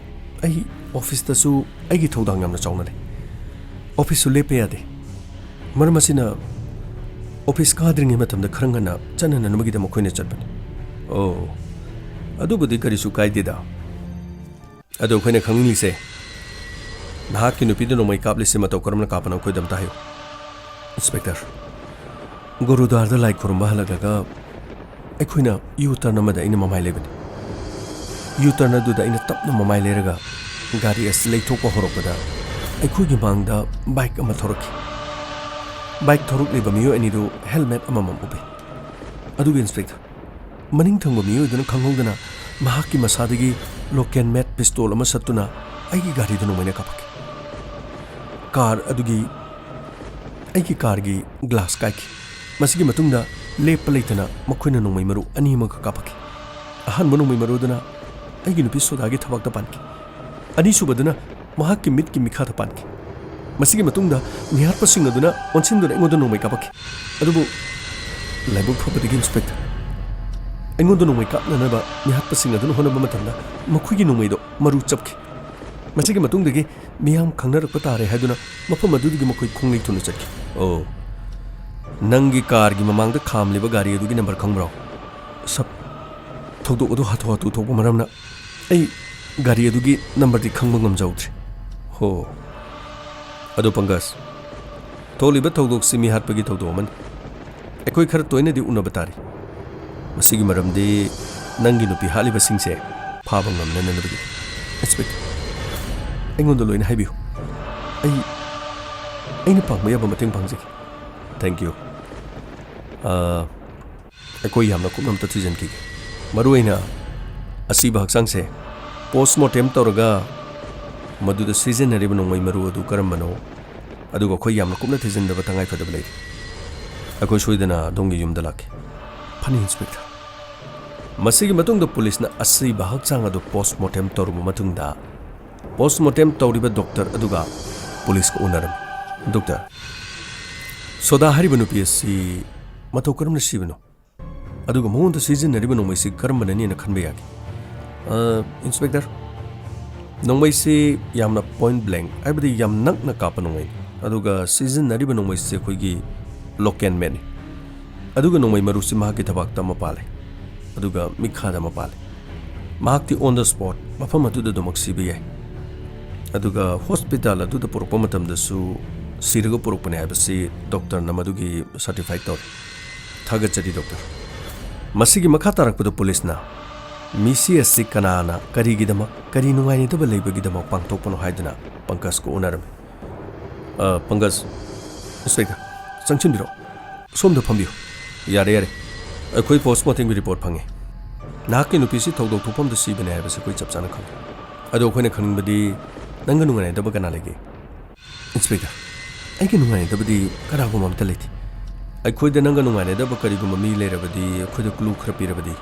ꯑꯩ ꯑꯣꯐꯤꯁꯇꯁꯨ ꯑꯩꯒꯤ ꯊꯧꯗꯥꯡ ꯌꯥꯝꯅ ꯆꯥꯎꯅ ꯂꯩ꯫ ꯑꯣꯐꯤꯁꯁꯨ ꯂꯦꯞꯄ ꯌꯥꯗꯦ꯫ ꯃꯔꯝ ꯑꯁꯤꯅ ꯑꯣꯐꯤꯁ ꯀꯥꯗ꯭ꯔꯤꯉꯩ ꯃꯇꯝꯗ ꯈꯔ ꯉꯟꯅ ꯆꯠꯅꯅꯕꯒꯤꯗꯃꯛ ꯑꯩꯈꯣꯏꯅ ꯆꯠꯄꯅꯤ꯫ ꯑꯣ, ꯑꯗꯨꯕꯨꯗꯤ ꯀꯔꯤꯁꯨ ꯀꯥꯏꯗꯦꯗ꯫ ꯑꯗꯣ ꯑꯩꯈꯣꯏꯅ ꯈꯪꯅꯤꯡꯂꯤꯁꯦ, ꯅꯍꯥꯛꯀꯤ ꯅꯨꯄꯤꯗ ꯅꯣꯡꯃꯩ ꯀꯥꯞꯂꯤꯁꯦ ꯃꯇꯧ ꯀꯔꯝꯅ ꯀꯥꯞꯄꯅꯣ ꯑꯩꯈꯣꯏꯗ ꯑꯝꯇ ꯍꯥꯏꯌꯨ, ꯏꯟꯁꯄꯦꯛꯇꯔ꯫ ꯒꯨꯔꯨꯗ꯭ꯋꯥꯔꯗ ꯂꯥꯏ ꯈꯨꯔꯨꯝꯕ ꯍꯜꯂꯛꯂꯒ ꯑꯩꯈꯣꯏꯅ ꯌꯨ ꯇꯔꯟ ꯑꯃꯗ ꯑꯩꯅ ꯃꯃꯥꯏ ꯂꯩꯕꯅꯤ꯫ ꯌꯨ ꯇꯔꯟ ꯑꯗꯨꯗ ꯑꯩꯅ ꯇꯞꯅ ꯃꯃꯥꯏ ꯂꯩꯔꯒ ꯒꯥꯔꯤ ꯑꯁꯤ ꯂꯩꯊꯣꯛꯄ ꯍꯧꯔꯛꯄꯗ ꯑꯩꯈꯣꯏꯒꯤ ꯃꯥꯡꯗ ꯕꯥꯏꯛ ꯑꯃ ꯊꯧꯔꯛꯈꯤ꯫ ꯕꯥꯏꯛ ꯊꯧꯔꯛꯂꯤꯕ ꯃꯤꯑꯣꯏ ꯑꯅꯤꯗꯨ ꯍꯦꯜꯃꯦꯠ ꯑꯃꯃꯝ ꯎꯞꯄꯤ꯫ ꯑꯗꯨꯒ ꯏꯟꯁꯄꯦꯛꯇꯔ, ꯃꯅꯤꯡ ꯊꯪꯕ ꯃꯤꯑꯣꯏꯗꯨꯅ ꯈꯪꯍꯧꯗꯅ ꯃꯍꯥꯛꯀꯤ ꯃꯁꯥꯗꯒꯤ ꯂꯣꯀꯦꯟ ꯃꯦꯠ ꯄꯤꯁꯇꯣꯜ ꯑꯃ ꯁꯠꯇꯨꯅ ꯑꯩꯒꯤ ꯒꯥꯔꯤꯗ ꯅꯣꯡꯃꯩꯅ ꯀꯥꯞꯄꯛꯈꯤ꯫ ꯀꯥꯔ ꯑꯗꯨꯒꯤ, ꯑꯩꯒꯤ ꯀꯥꯔꯒꯤ ꯒ꯭ꯂꯥꯁ ꯀꯥꯏꯈꯤ꯫ ꯃꯁꯤꯒꯤ ꯃꯇꯨꯡꯗ ꯂꯦꯞꯄ ꯂꯩꯇꯅ ꯃꯈꯣꯏꯅ ꯅꯣꯡꯃꯩ ꯃꯔꯨ ꯑꯅꯤ ꯑꯃꯒ ꯀꯥꯞꯄꯛꯈꯤ꯫ ꯑꯍꯥꯟꯕ ꯅꯣꯡꯃꯩ ꯃꯔꯨ ꯑꯗꯨꯅ ꯑꯩꯒꯤ ꯅꯨꯄꯤ ꯁꯣꯗꯥꯒꯤ ꯊꯕꯥꯛꯇ ꯄꯥꯟꯈꯤ꯫ ꯑꯅꯤꯁꯨꯕꯗꯨꯅ ꯃꯍꯥꯛꯀꯤ ꯃꯤꯠꯀꯤ ꯃꯤꯈꯥꯗ ꯄꯥꯟꯈꯤ꯫ ꯃꯁꯤꯒꯤ ꯃꯇꯨꯡꯗ ꯃꯤꯍꯥꯠꯄꯁꯤꯡ ꯑꯗꯨꯅ ꯑꯣꯟꯁꯤꯟꯗꯨꯅ ꯑꯩꯉꯣꯟꯗ ꯅꯣꯡꯃꯩ ꯀꯥꯞꯄꯛꯈꯤ꯫ ꯑꯗꯨꯕꯨ ꯂꯥꯏꯕꯛ ꯐꯕꯗꯒꯤ ꯏꯟꯁꯄꯦꯛꯇꯔ, ꯑꯩꯉꯣꯟꯗ ꯅꯣꯡꯃꯩ ꯀꯥꯞꯅꯅꯕ ꯃꯤꯍꯥꯠꯄꯁꯤꯡ ꯑꯗꯨꯅ ꯍꯣꯠꯅꯕ ꯃꯇꯝꯗ ꯃꯈꯣꯏꯒꯤ ꯅꯣꯡꯃꯩꯗꯣ ꯃꯔꯨ ꯆꯞꯈꯤ꯫ ꯃꯁꯤꯒꯤ ꯃꯇꯨꯡꯗꯒꯤ ꯃꯤꯌꯥꯝ ꯈꯪꯅꯔꯛꯄ ꯇꯥꯔꯦ ꯍꯥꯏꯗꯨꯅ ꯃꯐꯝ ꯑꯗꯨꯗꯒꯤ ꯃꯈꯣꯏ ꯈꯣꯡꯂꯩ ꯊꯨꯅ ꯆꯠꯈꯤ꯫ ꯑꯣ, ꯅꯪꯒꯤ ꯀꯥꯔꯒꯤ ꯃꯃꯥꯡꯗ ꯈꯥꯝꯂꯤꯕ ꯒꯥꯔꯤ ꯑꯗꯨꯒꯤ ꯅꯝꯕꯔ ꯈꯪꯕ꯭ꯔꯣ? ꯁꯞ, ꯊꯧꯗꯣꯛ ꯑꯗꯨ ꯍꯥꯊꯨ ꯍꯥꯊꯨ ꯊꯣꯛꯄ ꯃꯔꯝꯅ ꯑꯩ ꯒꯥꯔꯤ ꯑꯗꯨꯒꯤ ꯅꯝꯕꯔꯗꯤ ꯈꯪꯕ ꯉꯝꯖꯍꯧꯗ꯭ꯔꯦ꯫ ꯍꯣ꯫ ꯑꯗꯣ ꯄꯪꯀꯖ, ꯊꯣꯛꯂꯤꯕ ꯊꯧꯗꯣꯛꯁꯤ ꯃꯤ ꯍꯥꯠꯄꯒꯤ ꯊꯧꯗꯣꯛ ꯑꯃꯅꯤ꯫ ꯑꯩꯈꯣꯏ ꯈꯔ ꯇꯣꯏꯅꯗꯤ ꯎꯅꯕ ꯇꯥꯔꯤ꯫ ꯃꯁꯤꯒꯤ ꯃꯔꯝꯗꯤ ꯅꯪꯒꯤ ꯅꯨꯄꯤ ꯍꯥꯠꯂꯤꯕꯁꯤꯡꯁꯦ ꯐꯥꯕ ꯉꯝꯅꯅꯕꯒꯤꯅꯤ꯫ ꯏꯟꯁꯄꯦꯛꯇꯔ, ꯑꯩꯉꯣꯟꯗ ꯂꯣꯏꯅ ꯍꯥꯏꯕꯤꯌꯨ꯫ ꯑꯩ, ꯑꯩꯅ ꯄꯥꯡꯕ ꯌꯥꯕ ꯃꯇꯦꯡ ꯄꯥꯡꯖꯒꯦ꯫ Thank you꯫ ꯑꯥ, ꯑꯩꯈꯣꯏ ꯌꯥꯝꯅ ꯀꯨꯞꯅ ꯑꯝꯇ ꯊꯤꯖꯤꯟꯈꯤꯒꯦ꯫ ꯃꯔꯨꯑꯣꯏꯅ ꯑꯁꯤꯕ ꯍꯛꯆꯥꯡꯁꯦ ꯄꯣꯁꯃꯣꯔꯇꯦꯝ ꯇꯧꯔꯒ ꯃꯗꯨꯗ ꯁꯤꯖꯤꯟꯅꯔꯤꯕ ꯅꯣꯡꯃꯩ ꯃꯔꯨ ꯑꯗꯨ ꯀꯔꯝꯕꯅꯣ, ꯑꯗꯨꯒ ꯑꯩꯈꯣꯏ ꯌꯥꯝꯅ ꯀꯨꯞꯅ ꯊꯤꯖꯤꯟꯗꯕ ꯇꯉꯥꯏꯐꯗꯕ ꯂꯩꯔꯤ꯫ ꯑꯩꯈꯣꯏ ꯁꯣꯏꯗꯅ ꯑꯗꯣꯝꯒꯤ ꯌꯨꯝꯗ ꯂꯥꯛꯀꯦ꯫ ꯐꯅꯤ, ꯏꯟꯁꯄꯦꯛꯇꯔ꯫ ꯃꯁꯤꯒꯤ ꯃꯇꯨꯡꯗ ꯄꯨꯂꯤꯁꯅ ꯑꯁꯤꯕ ꯍꯛꯆꯥꯡ ꯑꯗꯨ ꯄꯣꯁꯃꯣꯔꯇꯦꯝ ꯇꯧꯔꯕ ꯃꯇꯨꯡꯗ, ꯄꯣꯁꯃꯣꯔꯇꯦꯝ ꯇꯧꯔꯤꯕ ꯗꯣꯛꯇꯔ ꯑꯗꯨꯒ ꯄꯨꯂꯤꯁꯀ ꯎꯅꯔꯝꯃꯤ꯫ ꯗꯣꯛꯇꯔ, ꯁꯣꯗꯥ ꯍꯥꯏꯔꯤꯕ ꯅꯨꯄꯤ ꯑꯁꯤ ꯃꯇꯧ ꯀꯔꯝꯅ ꯁꯤꯕꯅꯣ? ꯑꯗꯨꯒ ꯃꯉꯣꯟꯗ ꯁꯤꯖꯤꯟꯅꯔꯤꯕ ꯅꯣꯡꯃꯩꯁꯤ ꯀꯔꯝꯕꯅꯅꯦꯅ ꯈꯟꯕ ꯌꯥꯒꯦ? ꯑ, ꯏꯟꯁꯄꯦꯛꯇꯔ, ꯅꯣꯡꯃꯩꯁꯤ ꯌꯥꯝꯅ ꯄꯣꯏꯟ ꯕ꯭ꯂꯦꯡ, ꯍꯥꯏꯕꯗꯤ ꯌꯥꯝ ꯅꯛꯅ ꯀꯥꯞꯄ ꯅꯣꯡꯃꯩꯅꯤ꯫ ꯑꯗꯨꯒ ꯁꯤꯖꯤꯟꯅꯔꯤꯕ ꯅꯣꯡꯃꯩꯁꯤ ꯑꯩꯈꯣꯏꯒꯤ ꯂꯣꯀꯦꯟ ꯃꯦꯠꯅꯤ꯫ ꯑꯗꯨꯒ ꯅꯣꯡꯃꯩ ꯃꯔꯨꯁꯤ ꯃꯍꯥꯛꯀꯤ ꯊꯕꯥꯛꯇ ꯑꯃ ꯄꯥꯜꯂꯦ, ꯑꯗꯨꯒ ꯃꯤꯠꯈꯥꯗ ꯑꯃ ꯄꯥꯜꯂꯦ꯫ ꯃꯍꯥꯛꯇꯤ on the spot, ꯃꯐꯝ ꯑꯗꯨꯗ ꯑꯗꯨꯃꯛ ꯁꯤꯕ ꯌꯥꯏ꯫ ꯑꯗꯨꯒ ꯍꯣꯁꯄꯤꯇꯥꯜ ꯑꯗꯨꯗ ꯄꯨꯔꯛꯄ ꯃꯇꯝꯗꯁꯨ ꯁꯤꯔꯒ ꯄꯨꯔꯛꯄꯅꯦ ꯍꯥꯏꯕꯁꯤ ꯗꯣꯛꯇꯔꯅ ꯃꯗꯨꯒꯤ ꯁꯔꯇꯤꯐꯥꯏ ꯇꯧꯔꯦ꯫ ꯊꯥꯒꯠꯆꯔꯤ, ꯗꯣꯛꯇꯔ꯫ ꯃꯁꯤꯒꯤ ꯃꯈꯥ ꯇꯥꯔꯛꯄꯗ ꯄꯨꯂꯤꯁꯅ ꯃꯤꯁꯤ ꯑꯁꯤ ꯀꯅꯥꯅ, ꯀꯔꯤꯒꯤꯗꯃꯛ, ꯀꯔꯤ ꯅꯨꯡꯉꯥꯏꯅꯗꯕ ꯂꯩꯕꯒꯤꯗꯃꯛ ꯄꯥꯡꯊꯣꯛꯄꯅꯣ ꯍꯥꯏꯗꯨꯅ ꯄꯪꯀꯖꯀ ꯎꯅꯔꯝꯃꯤ꯫ ꯑ, ꯄꯪꯀꯖ, ꯏꯟꯁꯄꯦꯛꯇꯔ, ꯆꯪꯁꯤꯟꯕꯤꯔꯣ꯫ ꯁꯣꯝꯗ ꯐꯝꯕꯤꯌꯨ꯫ ꯌꯥꯔꯦ, ꯌꯥꯔꯦ꯫ ꯑꯩꯈꯣꯏ ꯄꯣꯁꯃꯣꯔꯇꯦꯝꯒꯤ ꯔꯤꯄꯣꯔꯠ ꯐꯪꯉꯦ꯫ ꯅꯍꯥꯛꯀꯤ ꯅꯨꯄꯤꯁꯤ ꯊꯧꯗꯣꯛ ꯊꯣꯛꯐꯝꯗ ꯁꯤꯕꯅꯦ ꯍꯥꯏꯕꯁꯤ ꯑꯩꯈꯣꯏ ꯆꯞ ꯆꯥꯅ ꯈꯪꯉꯦ꯫ ꯑꯗꯣ ꯑꯩꯈꯣꯏꯅ ꯈꯪꯅꯤꯡꯕꯗꯤ ꯅꯪꯒ ꯅꯨꯡꯉꯥꯏꯅꯗꯕ ꯀꯅꯥ ꯂꯩꯒꯦ? ꯏꯟꯁꯄꯦꯛꯇꯔ, ꯑꯩꯒ ꯅꯨꯡꯉꯥꯏꯅꯗꯕꯗꯤ ꯀꯅꯥꯒꯨꯝꯕ ꯑꯝꯇ ꯂꯩꯇꯦ꯫ ꯑꯩꯈꯣꯏꯗ ꯅꯪꯒ ꯅꯨꯡꯉꯥꯏꯅꯗꯕ ꯀꯔꯤꯒꯨꯝꯕ ꯃꯤ ꯂꯩꯔꯕꯗꯤ ꯑꯩꯈꯣꯏꯗ ꯀ꯭ꯂꯨ ꯈꯔ ꯄꯤꯔꯕꯗꯤ